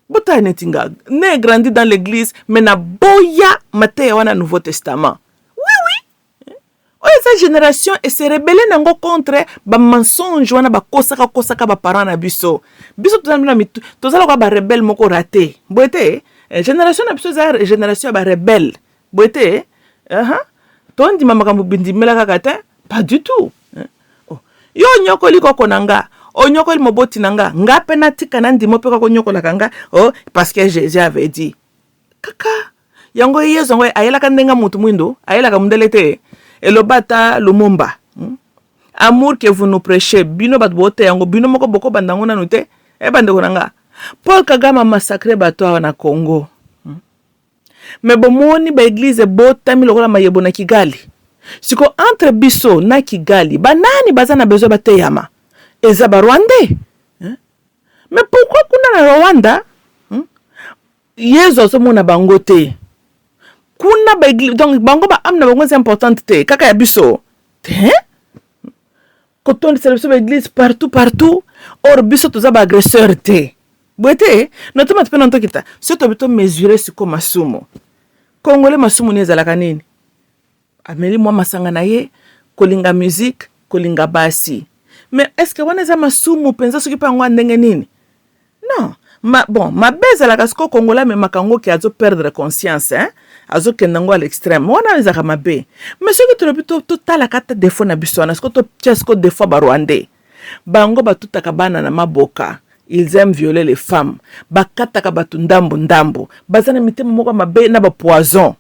Botala neti nga né grandi dans l'église mais naboya mateya wana Nouveau Testament. Oui. Oyo eza génération e se rebelle nango contre ba mensonge wana bakosaka kosaka ba parents na biso. Biso toza na mitu toza lokola ba rebelle moko raté. Boye te génération na biso eza génération ya ba rebelle. Boye te tondima makambo bindimela kaka te, pas du tout. Oh. Yo onyokoli koko na nga, onyokoli moboti na nga, nga mpe natika na ndimo mpe kaka onyokolaka nga, oh, parce que Jésus avait dit. Kaka yango Yesu yango ayelaka ndenge mutu mwindu, ayelaka mundele te. Eloba ata Lumumba. Amour que vous nous prêchez, bino bato bote yango, bino moko boko banda yango nanu te. Eh bandeko na nga. Paul Kagame a massacré bato awa na Congo. Mais bomoni ba église ebotami lokola mayebo na Kigali. Siko entre biso na Kigali, banani baza na besoin bateyama? Eza ba Rwandais. Hein? Mais pourquoi kuna na Rwanda? Yesu azomona bango te. Kuna ba église, donc bango ba âme na bango c'est importante te, kaka ya biso. Te? Kotondisa biso ba église partout partout, or biso toza ba agresseur te. Boye te, notoma mpe na ntokita, so tobi to mesurer siko masumu. Congolais masumu ni ezalaka nini? Ameli mwa masanga na ye, kolinga musique, kolinga basi. Mais est-ce que wana eza masumu mpenza soki mpe yango ya ndenge nini? Non. Bon, mabe ezalaka siko Congolais amemaka yango ke azo perdre conscience, hein? Azokende yango à l'extrême. Wana ezalaka mabe. Mais soki tolobi totalaka ata défaut na biso wana, siko totia siko défaut ba Rwandais. Bango batutaka bana na maboka. Ils aiment violer les femmes. Bakataka batu ndambu ndambu. Baza na mitema moko mabe na ba poison.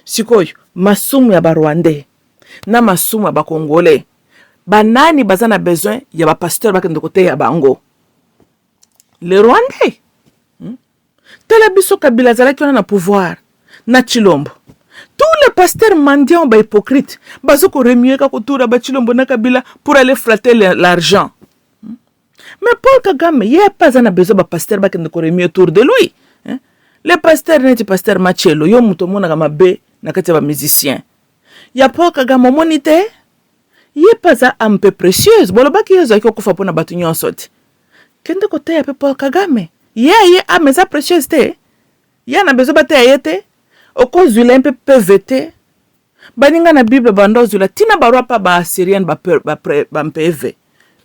Sikoyo masumu ya ba Rwandais na masumu ya ba Congolais, banani baza na besoin ya ba pasteur bakende koteya bango? Les Rwandais. Tala biso Kabila azalaki wana na pouvoir na Tshilombo. Tous les pasteurs mendiants ba hypocrites bazo ko remuer ka kotura ba Tshilombo na Kabila pour aller flatter l'argent. Mais Paul Kagame, ye pas aza na besoin ba pasteur bakende ko remuer autour de lui. Hein? Les pasteurs neti pasteur Machelo, yo moto omonaka mabe na kati ya ba musiciens. Ya Paul Kagame omoni te? Ye pe aza âme pe précieuse. Bolobaki ye azalaki kokufa mpona bato nyonso te. Kende koteya pe Paul Kagame. Ye ye âme eza précieuse te. Ye na besoin bateya ye te. Okozwila ye mpe PV te. Baninga na Bible banda ozwila tina baroi pa ba Assyrienne ba ba mpv.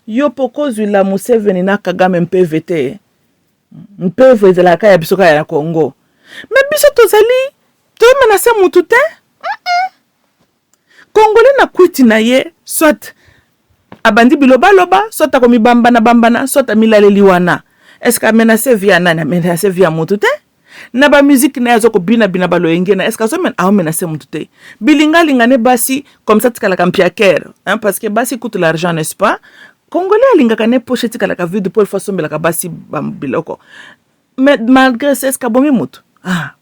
Yo po kozwila Museveni na Kagame mpv te. Mpv ezalaka ya biso kaka ya Congo. Mais biso tozali tomenace mutu te. Congolais na kwiti na ye soit abandi bilobaloba, soit akomibambana bambana, soit amilaleli wana. Est-ce que amenace vie ya nani? Amenace vie ya mutu te. Na ba musique na ye azo kobina bina baloyenge na, est-ce que azomenace mutu te? Bilingalinga ne basi comme ça tikalaka mpiaker, hein, parce que basi coûte l'argent, n'est-ce pas? Congolais alingaka ne poche tikalaka vide po il faut asombelaka basi ba biloko. Mais malgré ça, est-ce que abomi mutu? Ah.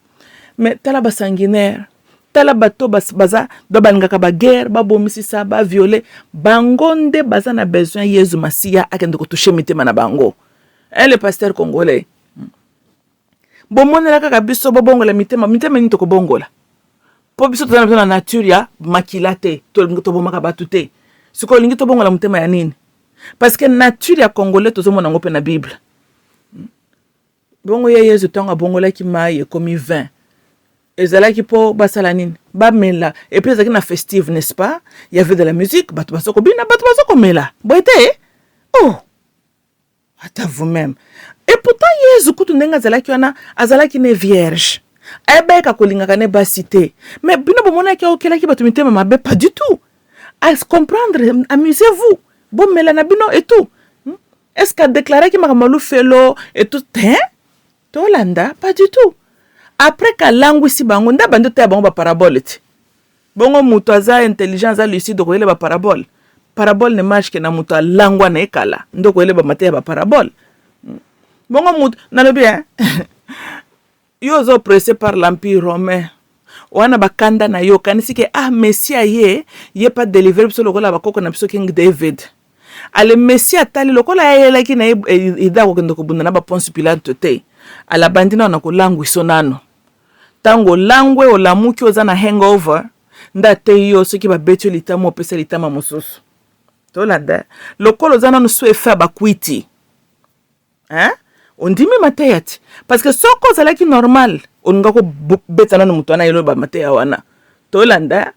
Mais tala ba sanguinaire, tala bato baza do balingaka ba guerre, babomisisa, ba violer, bango nde baza na besoin Yesu Masiya akende kotoucher mitema na bango. Hein, le pasteur congolais. Bomonela kaka biso bobongola mitema, mitema nini tokobongola? Po biso toza na besoin na nature ya makila te, tobomaka bato te. Sikoyo olingi tobongola motema ya nini? Parce que nature ya congolais tozomona yango mpe na Bible. Bongo ye Yesu ntango abongolaki mai ekomi vin, ezalaki po basala nini? Bamela. Et puis ezalaki na festive, n'est-ce pas? Il y avait de la musique, bato bazo kobina, bato bazo komela. Boye te? Oh! Ata vous-même. Et pourtant Yesu kutu ndenge azalaki wana, azalaki ne vierge. Ayebaka kolingaka ne basi te. Mais bino bomonaki aokelaki bato mitema mabe, pas du tout. À comprendre, amusez-vous. Bomela na bino et tout. Est-ce qu'a déclaré ki makambo lufelo et tout? Hein? Tolanda, pas du tout. Après kalangwisi bango, nda bando te bango ba parabole ti. Bongo muto aza intelligent, aza lucide koyele ba parabole. Parabole ne marche que na muto alangwa na ekala. Ndo koyele ba mateya ba parabole. Bongo mutu nalobi hein? Yo oza oppressé par l'empire romain wana, bakanda na yo, okanisi ke ah, messi aye, ye pa délivre biso lokola bakoko na biso King David. Ale messi atali lokola ayelaki na ye ida kokende kobunda na baPonce Pilate te. Ala bandi nano na kolangwiso nano. Ntango olangwe, olamuki, oza na hangover, nde ateyi yo soki babeti yo litama, opesa litama mosusu. Tolanda lokola oza nanu sous effet ya bakwiti, hein? Ondimi mateya te, parce que soki ozalaki normal, olinga kobeta nanu moto wana yeloba mateya wana. Tolanda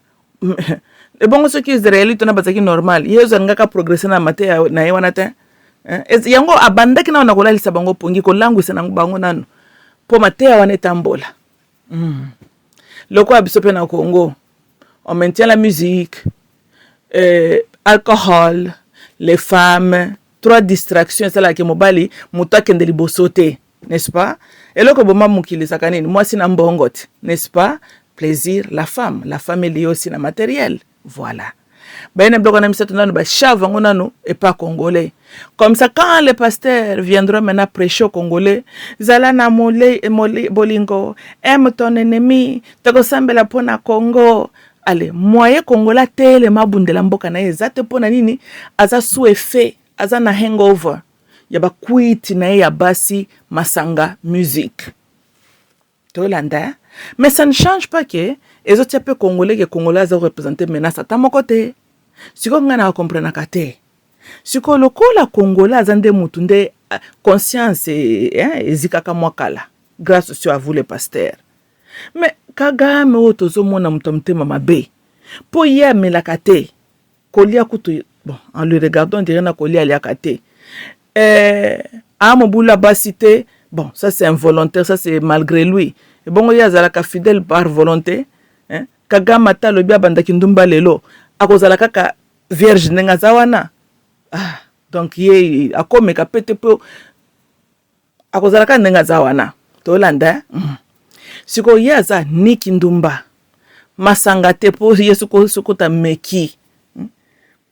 ebongo soki Israélite wana bazalaki normal, ye ozalingaka progresse na mateya na ye wana te. Yango abandaki nano na kolalisa bango pongi, kolangwisa na bango nano mpo mateya wana etambola. Lokola biso mpe na Congo, on maintient la musique, alcool, les femmes, trois distractions esalaka mobali moto akende liboso te, n'est-ce pas? Eloko eboma mokili ezalaka nini? Mwasi na mbongo te, n'est-ce pas? Plaisir, la femme, la femme elie aussi na matériel. Voilà, baye na biloko na misato nano bachave yango nano epa Congolais. Comme ça, quand les pasteurs viendront maintenant prêcher au Congolais, zala na mole, mole, bolingo, aime ton ennemi, tokosambela mpo na Congo. Ale moyen Congolais atelema abundela mboka na ye eza te. Mpo na nini? Aza sous effet, aza na hangover ya bakwiti na ye ya basi, masanga, musique. Tolanda, mais ça ne change pas ke ezotia mpe Congolais, ke Congolais aza représente menace ata moko te. Sikoyo ngai na comprenaka te. Sikoyo lokola Congolais aza nde mutu nde conscience ezikaka mwa kala, grâce aussi à vous les pasteurs. Mais Kagame oyo tozomona, moto ya motema mabe, mpo ye amelaka te, kolia kutu, bon, en le regardant, on dirait na kolia aliaka te, amobula basi te. Bon, ça c'est involontaire, ça c'est malgré lui. Ebongo ye azalaka fidèle par volonté, hein? Kagame ata alobi abandaki ndumba lelo, akozala kaka vierge ndenge aza wana. Ah, donc ye akomeka pe te, mpo akozala kaka ndenge aza wana. Tolanda. Sikoyo ye aza niki ndumba, masanga te, mpo ye soko tameki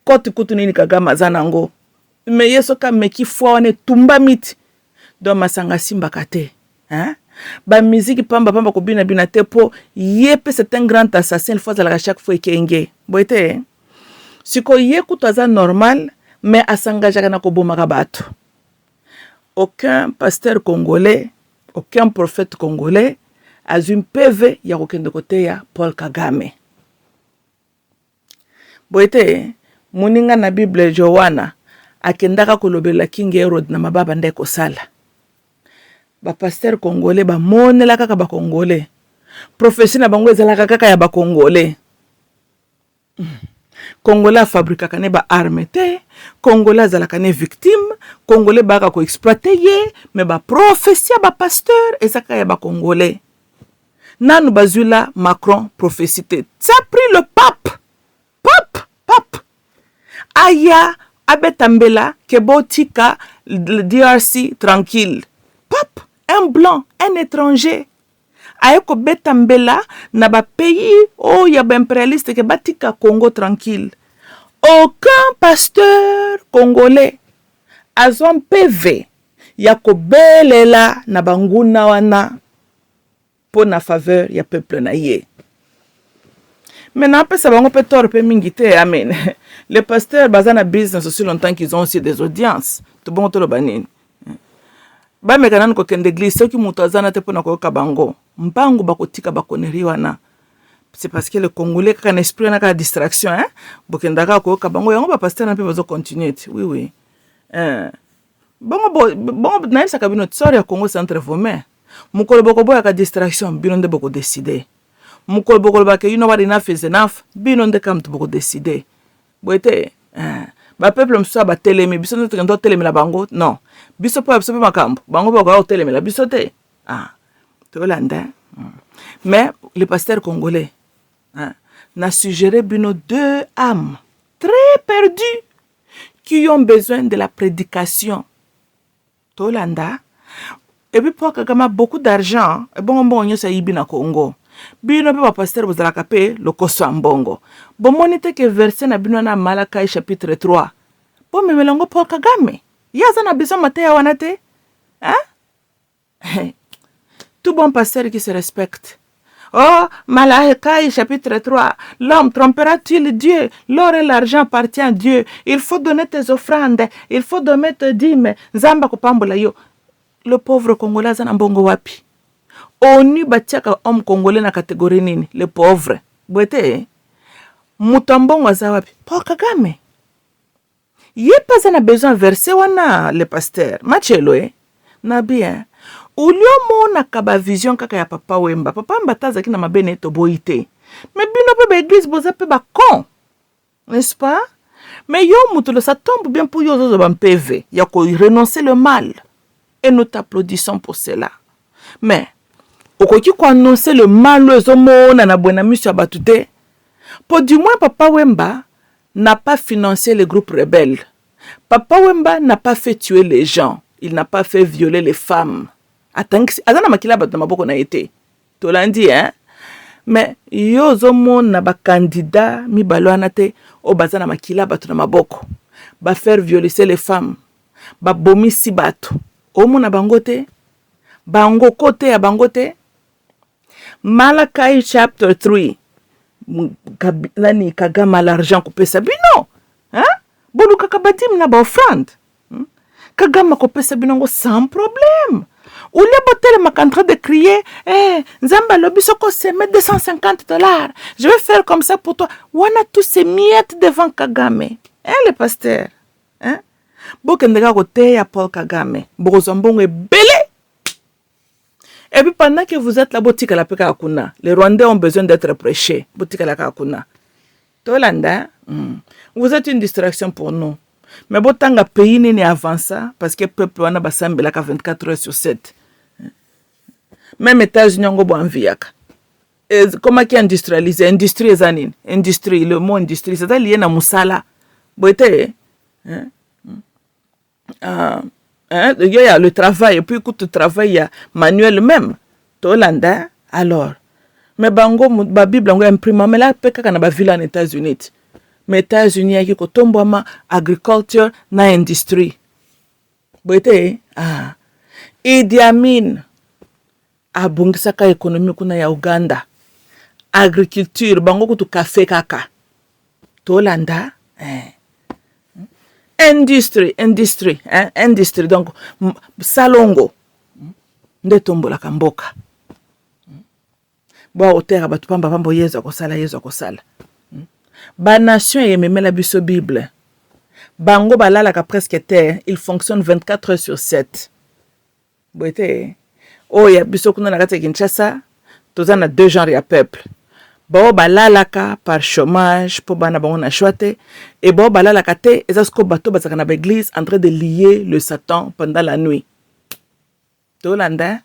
kote kutu nini Kagame aza nango, me ye soki ameki fwa wana etumbami ti. Donc masanga asimbaka te, hein? Bamiziki pamba pamba, kobinabina te, mpo ye mpe c'est un grand assassin. Il faut azalaka chaque fois ekenge boye te. Sikoyo ye kutu aza normal, mais as'engageaka na kobomaka bato. Aucun pasteur congolais, aucun prophète congolais azwi mpeve ya kokende koteya Paul Kagame boye te. Moninga na Bible Jowana akendaka kolobela King Herod na mababa nde kosala. Bapasteur congolais bamonela kaka bacongolais, prophétie na bango ezalaka kaka ya bacongolais. Congolais afabrikaka ne baarmes te, Congolais azalaka ne victime, Congolais bayaka koexploiter ye, me baprophétie ya bapasteur eza kaka ya bacongolais. Nanu bazwila Macron prophétie te. Ça pris le pape, pape, pape aya abeta mbela ke botika DRC tranquille. Pape, un blanc, un étranger, aye kobeta mbela na bapays oyo ya baimpérialiste ke batika Congo tranquille. Aucun pasteur congolais azwa mpeve ya kobelela na banguna wana mpo na faveur ya peuple na ye. Mais napesa bango mpe tort mpe mingi te. Amen. Les pasteurs baza na business aussi longtemps qu'ils ont aussi des audiences. Tobongo toloba nini? Bameka nanu kokende église, soki moto aza na te mpona koyoka bango, mbangu bakotika baconneries wana. C'est parce que le Congolais kaka na esprit wana, kaka distraction, hein? Bokendaka koyoka bango yango, bapasteur na mpe bazocontinue ti. Oui, eh. Bongo bongo nayebisaka bino, sort ya Congo c'est entre vos mains. Mokolo bokoboyaka distraction, bino nde bokodécider. Mokolo bokolobaka "You know what, enough is enough", bino nde kaka moto bokodécider. Boye te, eh. Bapeuple mosusu ya batelemi, biso nde tokende totelemela bango? Non, biso mpo ya biso mpe makambo, bango bakoya kotelemela biso te. Ah, tolanda. Mais le pasteur congolais, hein, na suggéré bino deux âmes très perdues qui ont besoin de la prédication. Tolanda. Et puis mpo Kagame beaucoup d'argent, ebongo mbongo nyonso ayibi na Congo, bino mpe bapasteur bozalaka mpe lokoso ya mbongo. Bomoni te ke verset na bino wana, Malakai chapitre 3, bomemela yango Paul Kagame? Ye aza na besoin mateya wana te, hein? Tout bon pasteur qui se respecte. Oh, Malachi chapitre 3. L'homme trompera-t-il Dieu? L'or et l'argent appartient à Dieu. Il faut donner tes offrandes. Il faut donner tes dîmes. Nzambe akopambola yo. Le pauvre Congolais aza na mbongo wapi? ONU batiaka homme congolais na catégorie nini? Le pauvre. Boye te? Moto ya mbongo aza wapi? Paul Kagame. Ye mpe aza na besoin verset wana, le pasteur Machelo e na bien. Uli omonaka bavision kaka ya Papa Wemba. Papa Wemba ata azalaki na mabe na ye, toboyi te, mais bino mpe baeglise boza mpe bacon, n'est-ce pas? Mais yo moto, ça tombe bien mpo yo ozozwa bampeve ya korenoncer le mal et nous t'applaudissons pour cela. Mais okoki koannoncer le mal oyo ezomona na boye na miso ya bato te, po du moins Papa Wemba n'a pas financé les groupes rebelles. Papa Wemba n'a pas fait tuer les gens. Il n'a pas fait violer les femmes. Atangisi aza na makila ya bato na maboko na ye te. Tolandi, hein? Mais yo ozomona bacandidat mibale wana te oyo baza na makila ya bato na maboko, bafaire violer les femmes, babomisi bato, omona bango te, bango kote ya bango te. Malachi chapter 3, nani? Kagame, l'argent kopesa bino, hein? Bolukaka badîmes na baoffrande, Kagame akopesa bino yango sans problème. Olia botelemaka en train de crier, eh, Nzambe alobi soki oseme 250 $, je vais faire comme ça pour toi. Wana tous ces miettes devant Kagame, hein, le pasteur, hein? Bokende kaka koteya Paul Kagame, bokozwa mbongo ebele. Et puis pendant que vous êtes là, botikala mpe kaka kuna. Les Rwandais ont besoin d'être prêchés. Botikala kaka kuna. Tolanda, Vous êtes une distraction pour nous. Mais botanga pays nini avança parce que peuple wana basambelaka 24 heures sur 7? Même États-Unis yango boenviaka, komaki industrialisé. Industrie eza nini? Industrie, le mot industrie, eza lié na mosala, boye te? Hein? Hein? Il y a le travail et puis écoute, travail ya manuel même. Tolanda. Alors, mais bango babible yango imprimamela mpe kaka na baville na États-Unis te. Mais États-Unis yaki kotombwama agriculture na industrie, boye te? Ah. Idi Amin abongisaka économie kuna ya Uganda, agriculture, bango kutu kafe kaka. Tolanda, eh. Industrie, industrie, hein? Industrie, donc salongo nde tombolaka mboka. Bwa otera bato pamba pamba, Yezu akosala, Yezu akosala. Banation eyememela biso Bible, bango balalaka presque te, il fonctionne 24 heures sur 7, boye te? Oyo ya biso kuna na kati ya Kinshasa, toza na deux genres ya peuple: bao balalaka par chômage mpo bana bango na choix te, e bao balalaka te eza sikoyo bato bazalaka na baeglise en train de lier le Satan pendant la nuit. Tolanda,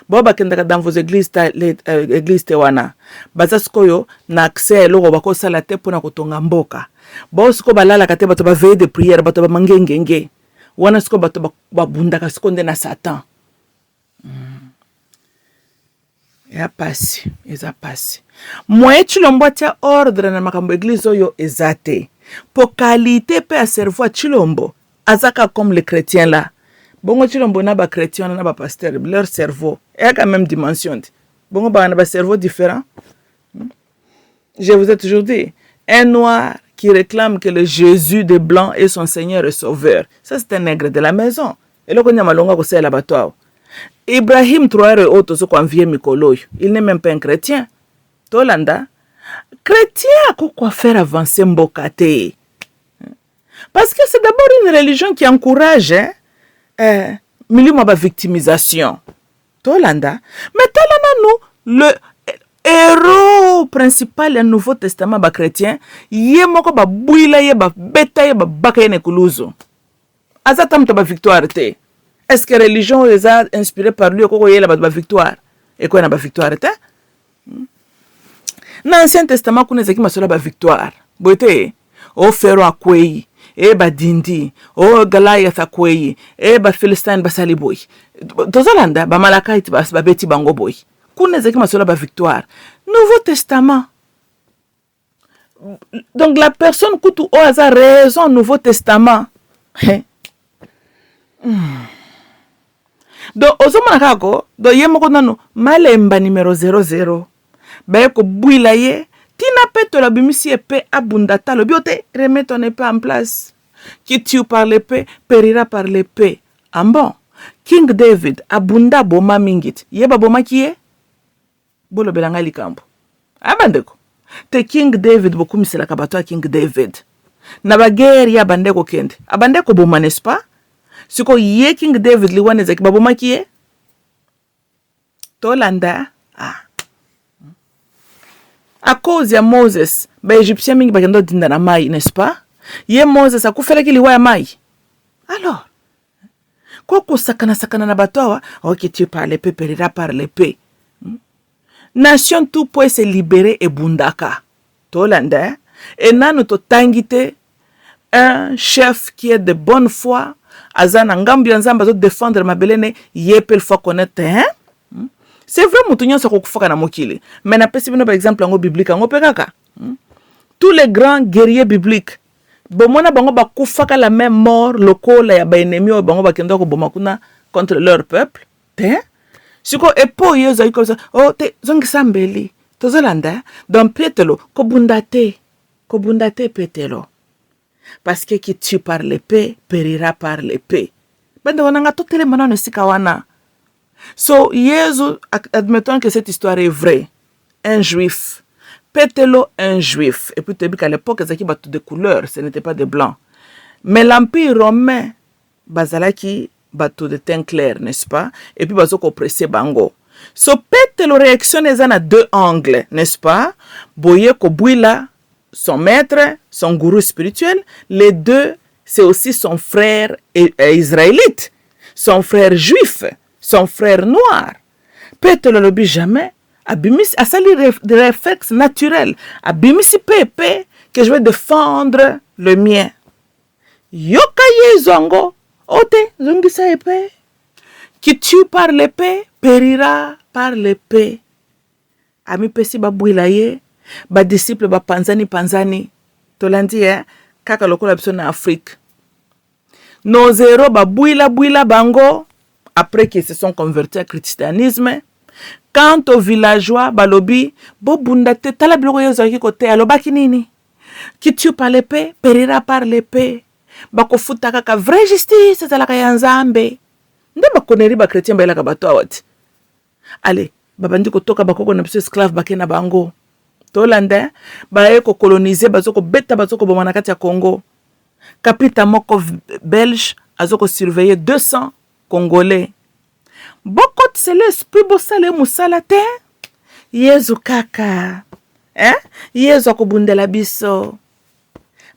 bao bakendaka dans vos églises ta, les, église te wana baza sikoyo na accès ya eloko bakosala te mpona kotonga mboka. Bao sikoyo balalaka te, bato baveille de prière, bato bamangengenge wana, sikoyo bato babundaka sikoyo nde na Satan. Eza pasi, eza pasi. Moyen Tshilombo atia ordre na makambo église oyo eza te, po qualité mpe ya cerveau ya Tshilombo aza kaka comme le chrétien là. Bongo Tshilombo na bachrétien wana na bapasteur, leur cerveau eyaka même dimension te. Bongo baka na bacerveau différent. Je vous ai toujours dit, un noir qui réclame que le Jésus de blanc est son Seigneur et Sauveur, ça c'est un nègre de la maison. Eloko nyama longa kosalela bato awa. Ibrahim Traoré oyo tozo koenvier mikolo oyo, il n'est même pas un chrétien. Tolanda, chrétien akoki faire avancer mboka te, parce que c'est d'abord une religion qui encourage, hein, milimo ya bavictimisation. Tolanda, mais tala nanu le héros principal ya Nouveau Testament, bachrétien, ye moko babwila ye, babeta ye, babaka ye na ekuluzu. Aza ta moto bavictoire te. Est ce que religion oyo eza inspiré par lui ekoki koyela bato bavictoire? Ekoya na bavictoire te. Na Ancien Testament kuna ezalaki masolo ya bavictoire, boye te? O Fero akwei, e badindi, o Goliath akwei, e baphilistine basali boye. Tozolanda, bamalakai babeti bango boye. Kuna ezalaki masolo ya bavictoire. Nouveau Testament, donc la personne kutu oyo aza raison, Nouveau Testament. Donc ozomona kaka ko, donc ye moko nano malemba numero 00, baye kobwila ye ntina. Petelo abimisi ye mpe abunda ta, alobi yo te: "Remets ton épée en place. Qui tue par l'épée périra par l'épée." Ah bon, King David abunda, aboma mingi ti ye babomaki ye. Bolobela ngai likambo aya, bandeko te. King David, bokumiselaka bato ya King David na baguerre, ye abande kokende, abande koboma, n'est-ce pas? Sikoyo ye King David, liwana ezalaki, babomaki ye. Tolanda, ah. À cause ya Moses, baégyptien mingi bakenda odinda na mai, n'est-ce pas? Ye Moses akufelaki liwa ya mai. Alors ko kosakana-sakana na bato awa, ok, tue par l'épée périra par l'épée. Nation tout po ese libérer ebundaka. Tolanda e nanu totangi te un chef qui est de bonne foi, aza na ngambu ya Nzambe, azodéfendre mabele ne ye mpe. Il faut connaître, hein? C'est vrai, moto nyonso akokufaka na mokili, mais napesi bino baexemple yango biblique yango mpe kaka. Tous les grands guerriers bibliques, bomona bango bakufaka la même mort lokola ya baennemi oyo bango bakenda koboma kuna contre leur peuple te. Sikoyo epo ye ozali kosa o te, zongisa mbeli. Tozolanda. Donc Petelo, kobunda te, kobunda te, Petelo, parce que qui tue par l'épée périra par l'épée. Bandeko na nga, totelema nano esika wana. So Yezu, admettons que cette histoire est vraie, un juif, Petelo, un juif, et puis toyebi qu'à l'époque ezalaki bato de couleur, ce n'était pas de blanc, mais l'Empire romain bazalaki bato de teint clair, n'est-ce pas? Et puis bazo kooppresser bango. So Petelo, réaction eza na deux angles, n'est-ce pas? Boye kobwila son maître, son gourou spirituel. Les deux, c'est aussi son frère israélite, son frère juif, son frère noir. Petelo alobi jamais, abimisi, asali réflexe naturel, abimisi pepe que je vais défendre le mien. Yoka Yezu yango o te, zongisa épée. Qui tue par l'épée périra par l'épée. Amipesi, babwila ye, badisciple bapanzani panzani. Tolandi ye kaka lokola biso na Afrique, nos héros babwila-bwila bango après qu'ils se sont convertis à christianisme. Quant aux villageois, balobi bobunda te. Tala biloko ye ezalaki koteya, alobaki nini? Qui tue par l'épée périra par l'épée. Bakofuta kaka, vraie justice ezalaka ya Nzambe. Nde bakoneri bachrétien bayelaka bato awa ti ale babandi kotoka bakoko na biso esclave, bake na bango. Tolanda, baye kocoloniser, bazo kobeta, bazo koboma na kati ya Congo. Kapita moko belge azo kosurveiller 200 Congolais. Bokotisela esprit, bosala ye mosala te. Yezu kaka, hein? Yezu akobundela biso,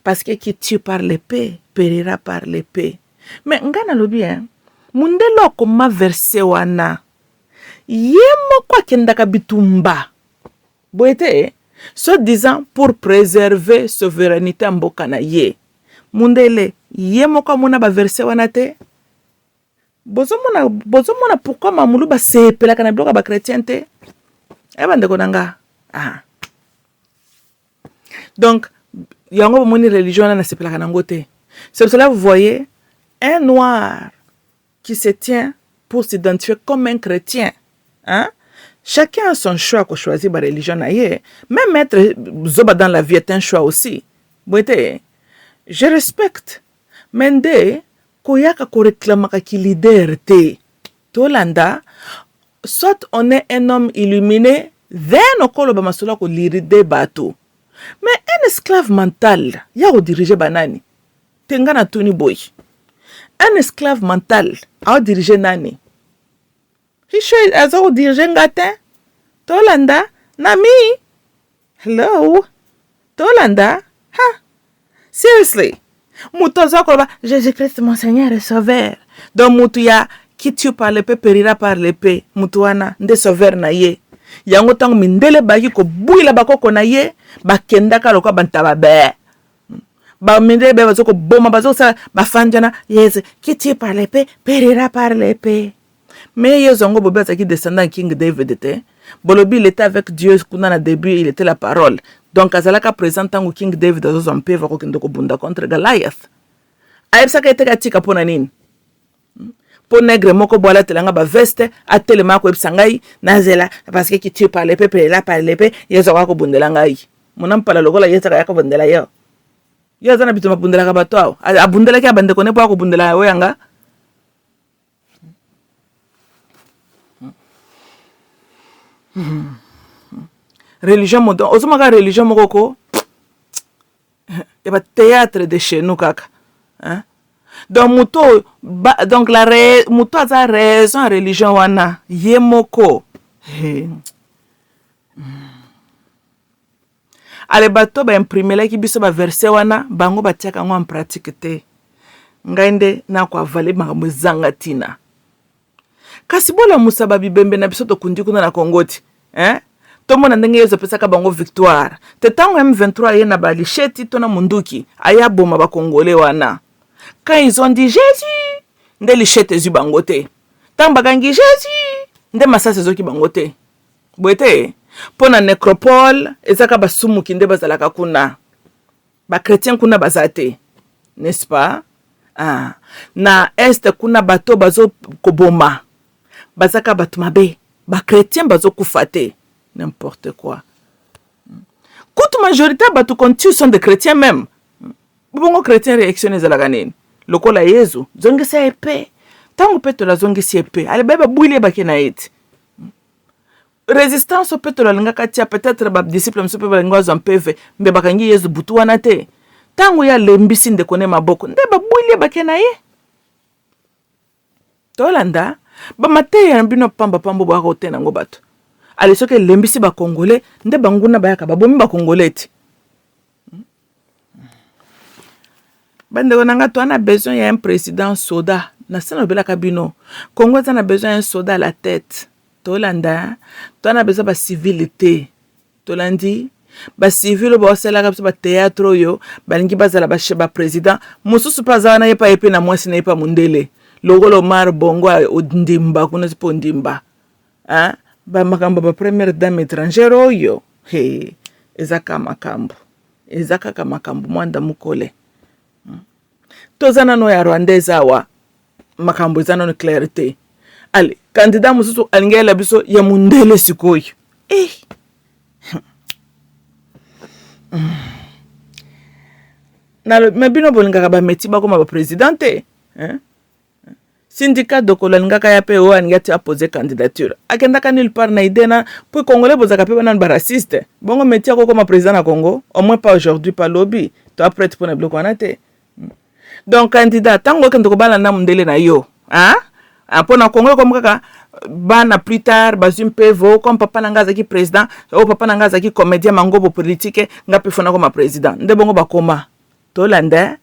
parce que qui tue par l'épée périra par l'épée. Mais ngai nalobi, hein, mundele akoma verset wana, ye moko akendaka bitumba boye te, soi-disant pour préserver souveraineté ya mboka na ye. Mundele ye moko amona baverset wana te. Bozomona, bozomona pourquoi mamulu basepelaka na biloko ya bachrétien te? E bandeko na nga, ah. Donc yango bomoni, religion wana nasepelaka nango te. C'est pour cela, vous voyez un noir qui se tient pour s'identifier comme un chrétien, hein? Chacun a son choix kochoisir bareligion na ye. Même être zoba dans la vie est un choix aussi, boye te? Je respecte, mais nde koyaka koreklamaka ki leader te. Tolanda, soit on est un homme illuminé, then okoloba masolo ya koleader bato. Mais un esclave mental ya kodiriger banani te? Nga na tuni boye: un esclave mental aodirige nani? Hisho aza kodiriger nga te. Tolanda nami, hello, tolanda. Ha, seriously, moto aza koloba "Jésus Christ mon Seigneur et sauveur", donc motu ya "qui tue par l'épée périra par l'épée", motu wana nde sauveur na ye. Yango ntango mindele bayaki kobwila bakoko na ye, bakendaka lokola bantaba be. Bamindele be baza koboma, baza kosala, bafandi wana: "Yesu, qui tue par l'épée périra par l'épée." Mais Yesu yango, bobi azalaki descendant King David te? Bolobi il était avec Dieu kuna na début, il était la parole. Donc azalaka présent ntango King David azozwa mpeva kokende kobunda contre Goliath. Ayebisaka ye teke atika mpo na nini? Mpo nègre moko bo alatela nga baveste, atelema, akoyebisa ngai nazela, parce que qui tue par l'épée périra par l'épée. Ye akoka kobundela ngai mona mpala lokola ye ezaka ya kobundela yo. Yo aza na bitumba, abundelaka bato awa, abundelaki ya bandeko ne mpo akobundela oyo yanga. Religion moto ozomaka, religion moko ko ya bathéâtre de chez nous kaka, hein? Donc moto oyo, donc la moto aza raison ya religion wana ye moko. Hey. Ale bato baimprimelaki biso baverset wana, bango batiaka yango en pratique te. Ngai nde nakoavaler makambo ezanga ntina. Kasi bolamusa babibembe na biso tokundi kuna na Kongo ti, eh? Tomona ndenge Yesu apesaka bango victoire te. Ntango M23 aye na balicheti to na munduki, aya boma bakongole wana, quand ils ont dit Jésus, nde lichete ezwi bango te. Ntango bakangi Jésus, nde masasi ezoki bango te. Boye te, mpo na nécropole ezaka basumuki nde bazalaka kuna, bachrétien kuna baza te, n'est-ce pas? Ah. Na Est kuna, bato bazokoboma bazaka bato mabe, bachrétien bazokufa te. N'importe quoi. Kutu majorité ya bato contu sont des chrétiens même. Bongo chrétien, réaction ezalaka nini? Lokola Yezu zongisa épée. Ntango Petelo azongisi épée, ale baye babwili, ebake na ye ti résistance oyo Petelo alingaka tia. Peut-être badisciple mosusu mpe balingi bazwa mpeve, mbe bakangi Yezu butu wana te. Ntango ye alembisi ndeko ne maboko, nde babwili, ebake na ye. Tolanda bamateya na bino pambapamba, boyaka kotena yango bato. Ale soki elembisi bakongole, nde banguna bayaka, babomi bakongole ti. Bandeko na nga, toza na besoin ya un président soda. Na se nalobelaka bino, Congo eza na besoin ya un soda à la tête. Tolanda, toza na besoin bacivile te. Tolandi bacivile oyo baosalaka biso bathéâtre oyo, balingi bazala baprésident. Mosusu mpe aza wana, ye mpe aye mpe na mwasi na ye mpe mondele lokola Omar Bongo Ondimba kuna mpe Ondimba. Bamakambo ba première dame étrangère oyo, he, eza kaka makambo, eza kaka makambo. Mwanda mokole toza nano ya rwandaise awa, makambo eza nano clair te. Ale candidat mosusu alingi ayela biso ya mondele sikoyo, eh. Me bino bolingaka bameti bakoma baprésident te, hein? Sindika Dokolo alingaka ya mpe oyo alingi ati apose candidature, akendaka nulle part na idée na po congolais bozalaka mpe banani baraciste. Bongo meti akokoma président na Congo? Au moins pas aujourd'hui, pas lobi. To aprete mpona biloko wana te. Donc candidat, ntango okende kobala na mondele na yo, hein? Mpo na Congo ekomi kaka bana plus tard bazwi mpevo, comme papa na ngai azalaki président, oyo papa na ngai azalaki comédien mangobo politique, nga mpe fona koma président. Nde bongo bakoma. Tolanda,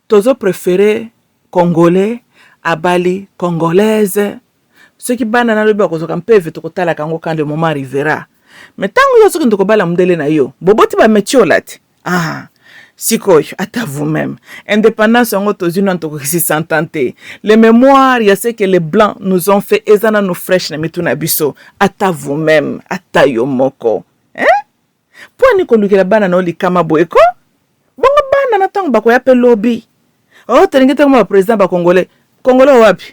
tozo préféré congolais abali congolaise. Soki bana nalobi bakozwaka mpeve, tokotalaka yango quand le moment arrivera. Mais ntango yo ozokende kobala mondele na yo, boboti bametiola te. Ah, sikoyo ata vous-même, indépendance yango tozwi nano, tokokisi 100 ans te. Le mémoire ya ce que les blancs nous ont fait eza nano fraîche na mitu na biso. Ata vous-même, ata yo moko, hein? Mpo ani kolukela bana na yo likama boye ko? Bongo bana na ntango bakoya mpe lobi, o tolingi ntango baprésident bacongolais. Congolais wapi?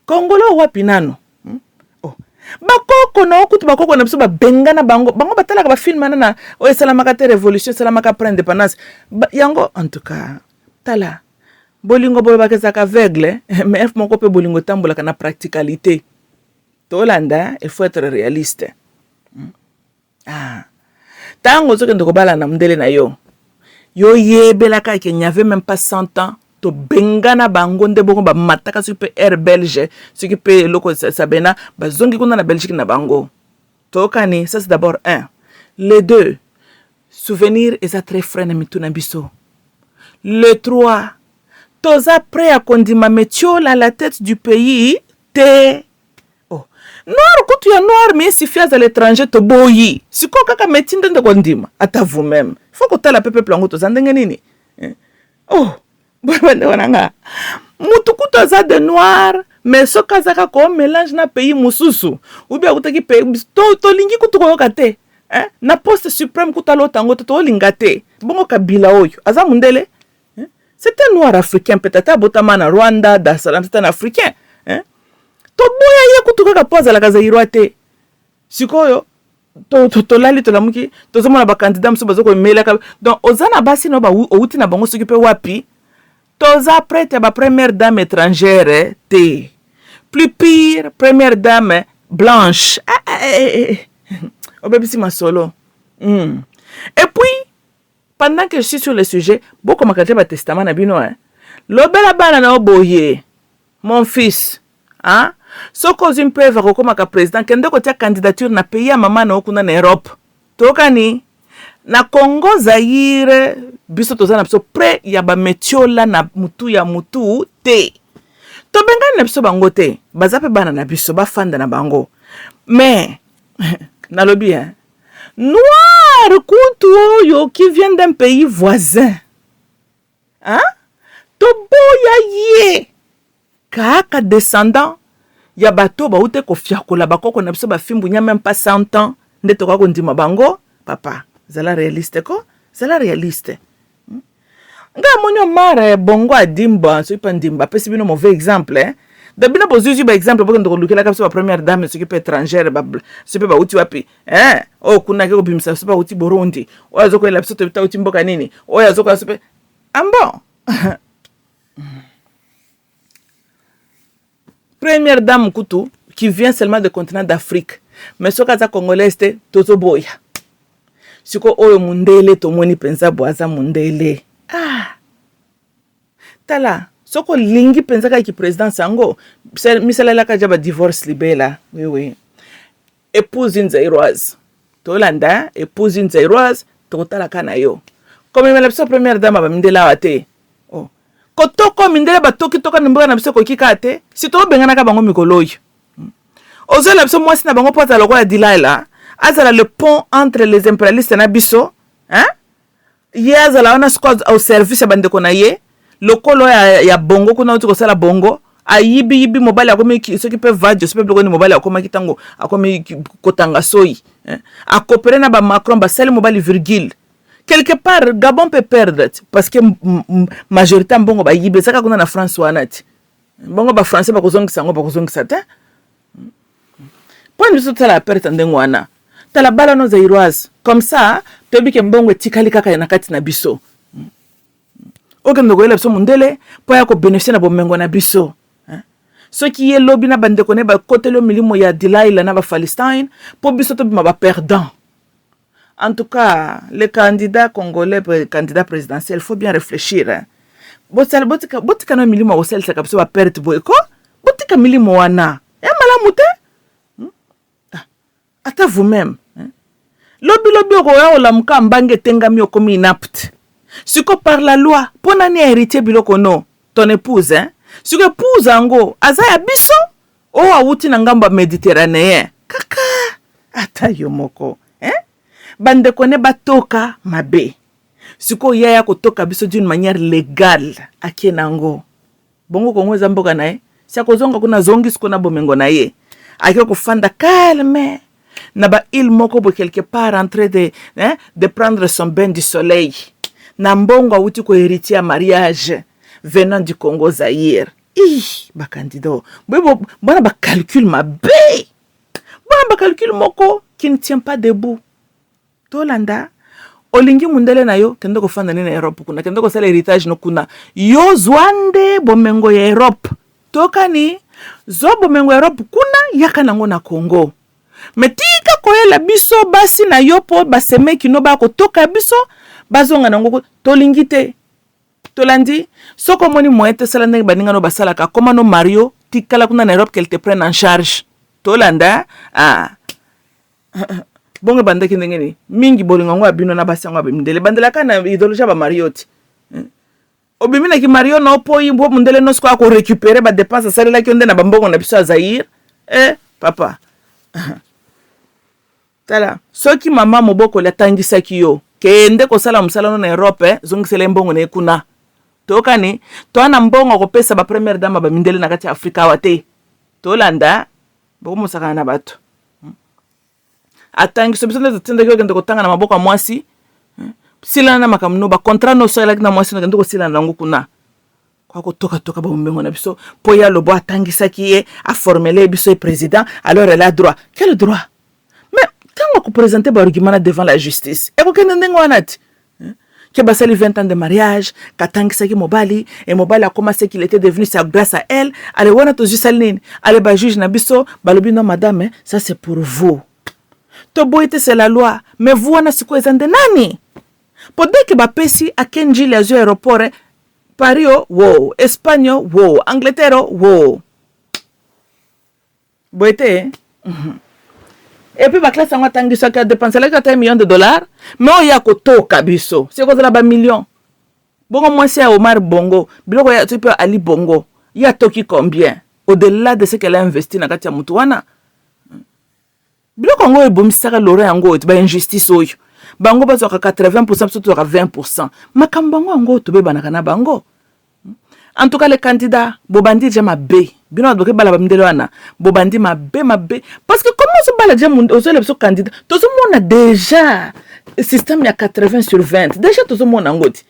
Congolais wapi nano, Oh. Bakoko na okutu, bakoko na biso babengana bango. Bango batalaka bafilm wana na oyo esalamaka te, révolution esalamaka après indépendance. Yango en tout cas, tala, bolingo bolobaka ezalaka aveugle, mais f moko mpe bolingo etambolaka na practicalité. Tolanda, il faut être réaliste. Ah. Ntango ozokende kobala na mondele na yo, yo yebelaka ke n'y avait même pas 100 ans, tobengana bango. Nde bongo bamataka soki mpe air belge, soki mpe eloko sabena, bazongi kuna na Belgique na bango. Tokani, ça c'est d'abord un. Le deux, souvenir eza très frais na mitu na biso. Le trois, toza prêt ya kondima metiola à la tête du pays te. Oh. Noir kutu ya noir, mais sifi aza l'étranger, toboyi. Sikoyo kaka meti nde nde kondima? Ata vous-même, faut kotala mpe peuple yango toza ndenge nini, eh? Oh, bandeko na nga, mutu kutu aza de noir, mais soki aza kaka o mélange na pays mosusu, ubi akutaki pays, tolingi kutu koyoka te, eh? Na poste suprême kutu alota yango te, tolinga te. Bongo Kabila oyo aza mondele, eh? C'est un noir africain, peut-être abotama na Rwanda, Dar Salam, c'est un africain, eh? Toboya ye kutu kaka mpo azalaka Zaïrois te. Sikoyo tolali tolamuki, tozomona bacandidat mosusu baza komelaka. Donc oza na basi no outi na bango soki mpe wapi. Toza prête ya bapremière dame étrangère te, plus pire, première dame blanche. Ah, ah, eh, eh. Obebisi masolo. Et puis, pendant que je suis sur le sujet, bokomaka te batestament na bino, hein? Lobela bana na yo boye: mon fils, hein? Soki ozwi mpeva kokomaka président, kende kotia candidature na pays ya mama na yo kuna na Europe. Tokani na Congo Zaire, biso toza na biso près ya bametiola na mutu ya mutu te. Tobengani na biso bango te, baza mpe bana na biso, bafanda na bango. Mais nalobi, hein, noir kutu oyo qui vient d'un pays voisin, hein? Toboya ye kaka descendant ya bato bauti kofiakola bakoko na biso bafimbu nya même pas 100 ans nde tokoka kondima bango. Papa, zala réaliste ko, zala réaliste. Nga amoni Omar Bongo Adimba, soki mpe ndimba apesi bino mauvais exemple, eh? Da bino bozwizwi baexemple, bokende kolukelaka biso bapremière dame soki mpe étrangère, soki mpe bauti wapi, eh? Oyo kuna ake kobimisa biso bauti Burundi, oyo azokoyela biso tauti mboka nini, oyo azokoya biso mpe ambon. Première dame kutu qui vient seulement du continent d'Afrique, mais soki aza congolaise te, tozoboya. Sikoyo oyo mundele tomoni mpenza bo aza mundele. Ah, tala, soki olingi mpenza kaka présidence yango, misalelaka ja badivorce libela. Oui, oui, épouse une Zaïroise. Tolanda, épouse une Zaïroise, tokotalaka na yo. Komemela biso première dame bamindele awa te. Oh. Kotoko mindele batoki toka na mboka na biso ekoki kaka te. Si tobenganaka bango mikolo oyo, ozoyela biso mwasi na bango mpo azala lokola Dilaila, azala le pont entre les impérialistes na biso, hein? Ye azala wana siko au service ya bandeko na ye, lokolo ya bongo kuna auti kosala bongo, ayibiyibi mobali, akomi soki mpe vadio, soki mpe biloko nini mobali akomaki ntango akomi kotanga soi, hein? Akopere na bamacron, basali mobali virgule. Quelque part Gabon peut perdre parce que majorité ya mbongo bayibi ezaka kuna na France wana ti bongo bafrançais bakozongisa yango, bakozongisa te. Mpo biso tosala perte ndenge wana. Tala, bala no Zaïroise, comme ça toyebi ke mbongo etikali kaka na kati na biso. Okende koyela biso mondele mpo ya kobénéficie na bomengo na biso. Soki ye lobi na bandeko na ye bakoteli yo milimo ya Dilaila na bafalestine, mpo biso tobima baperdant. En tout cas, les candidats congolais, candidat présidentiel, faut bien réfléchir, hein. Botika, botika na milimo ya kosalisaka biso baperte boye ko. Botika milimo wana ya malamu te. Ah, ata vous-même, hein? Lobi lobi okoya kolamuka, mbange etengami, okomi inapte. Siko par la loi, mpo nani héritier biloko no? Ton épouse, hein? Siko épouse yango aza ya biso oyo awuti na ngambo ya méditerranéen kaka. Ata yo moko, hein? Bandeko ne batoka mabe, sikoyo ye aya kotoka biso d'une manière légale, akie nango bongo. Kongo eza mboka na ye, si akozonga kuna, azongi sikoyo na bomengo na ye, ake kofanda calme na baîle moko boye quelque part, en train de, hein, de prendre son bain du soleil na mbongo awuti kohéritier ya mariage venant du Congo Zaire. Ih, bacandidat boye, bona bacalcul mabe, bona bacalcul moko qui ne tient pas debout. Tolanda, olingi mundele na yo, kende kofanda nde na Europe kuna, kende kosala héritage no kuna. Yo zwa nde bomengo ya Europe, tokani, zwa bomengo ya Europe kuna, yaka nango na Congo. Me tika koyela biso basi na yo mpo basemeki no baya kotoka biso, bazonga nango. Tolingi te. Tolandi, soki omoni moyen te, sala ndenge baninga no basalaka, koma no mario, tikala kuna na Europe, qu'elle te prenne en charge. Tolanda, ah. Bongo ebandaki ndenge nini? Mingi bolingo yango ya bino na basi yango ya bamindele ebandelaka na idéologie ya bamario ti obiminaki mario na opoyi mpo mondele nyonso kaka korécupérer badépense asalelaki yo nde na bambongo na biso ya Zaire. Eh papa, tala, soki mama mobokoli atangisaki yo, kende kosala mosala no na Europe, eh, zongisela ye mbongo na ye kuna. Toyokani, toa na mbongo akopesa bapremière dame bamindele na kati ya Afrika awa te. Tolanda, bokomosakana na bato atangiso biso nde totindaki okende kotanga na maboko ya mwasi. Silana na makambo no, bacontrat no osalelaki na mwasi, nakende kosilana nango kuna. Kwa kotokatoka bomengo na biso mpo ye alobo atangisaki ye, aformele biso ye président, alors elle a droit. Quel droit? Mais ntango akoprésente baargument na devant la justice, ekokende ndenge wana ti ke basali 20 ans de mariage, katangisaki mobali e mobali akoma ce qu'il était devenu, c'est grâce à elle. Ale wana tozwi sali nini? Ale bajuge na biso balobi: "Non madame, ça c'est pour vous, toboyi te, c'est la loi." Mais vous wana sikoyo eza nde nani? Po dès que bapesi akenjili, azwi aéroport Paris o wo, Espagne o wo, Angleterre o wo, boye te. Et puis baclasse yango atangisaki, adepenselaki ata million de dollars, mais oyo ya kotoka biso si ekozala bamillion. Bongo mwasi ya Omar Bongo, biloko ya mpe Ali Bongo, ye atoki combien au-delà de ce qu'elle a investi na kati ya motu wana? Biloko yango oyo ebomisaka loro yango oyo, bainjustice oyo bango bazwaka 80, biso tozwaka 20. Makambo yango yango oyo tobebanaka na bango. En tout cas, les candidats, bobandi déjà mabe. Bino bato bokebala bamindele wana, bobandi mabe mabe, parce que comment ozobala déjà, ozoyela biso candidat? Tozomona déjà système ya 80 sur 20, déjà tozomona yango ti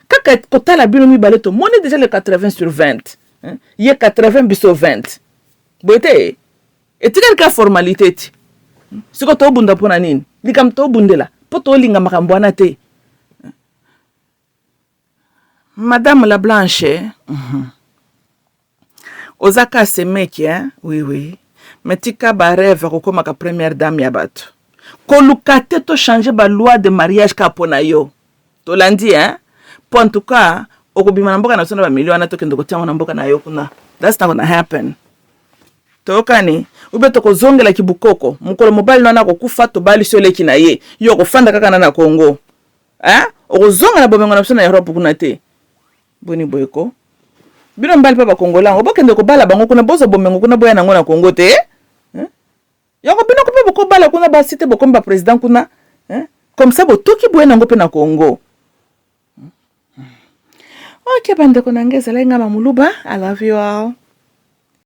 kaka kotala bino mibale, tomoni déjà le 80 sur 20, hein? Ye 80, biso 20, boye te, etikali kaka formalité ti sikoyo. Tobunda mpo na nini? Likambo tobundela mpo tolinga makambo wana te. Madame la Blanche, Oza ka semeki, hein? Oui, mais tika barêve kokomaka première dame ya bato. Koluka te tochange baloi de mariage kaka mpo na yo. Tolandi, hein? Po en tout cas okobima na mboka na biso na bamilio wana, tokende kotiango na mboka na yo kuna, that's not gonna happen. Toyokani ube tokozongelaki bukoko. Mokolo mobali wana akokufa, tobalisi oleki na ye, yo okofanda kaka na na Congo, hein? Okozonga na bomengo na biso na Europe kuna te. Boni boye ko? Bino mibali mpe bakongola yango, bokende kobala bango kuna, bozwa bomengo kuna, boya nango na Congo te. Yango bino mpe bokobala kuna basi te, bokomi baprésident kuna, comme ça botoki boye nango mpe na Congo. Ok, bandeko na ngai, ezalaki nga Mamuluba. I love you all.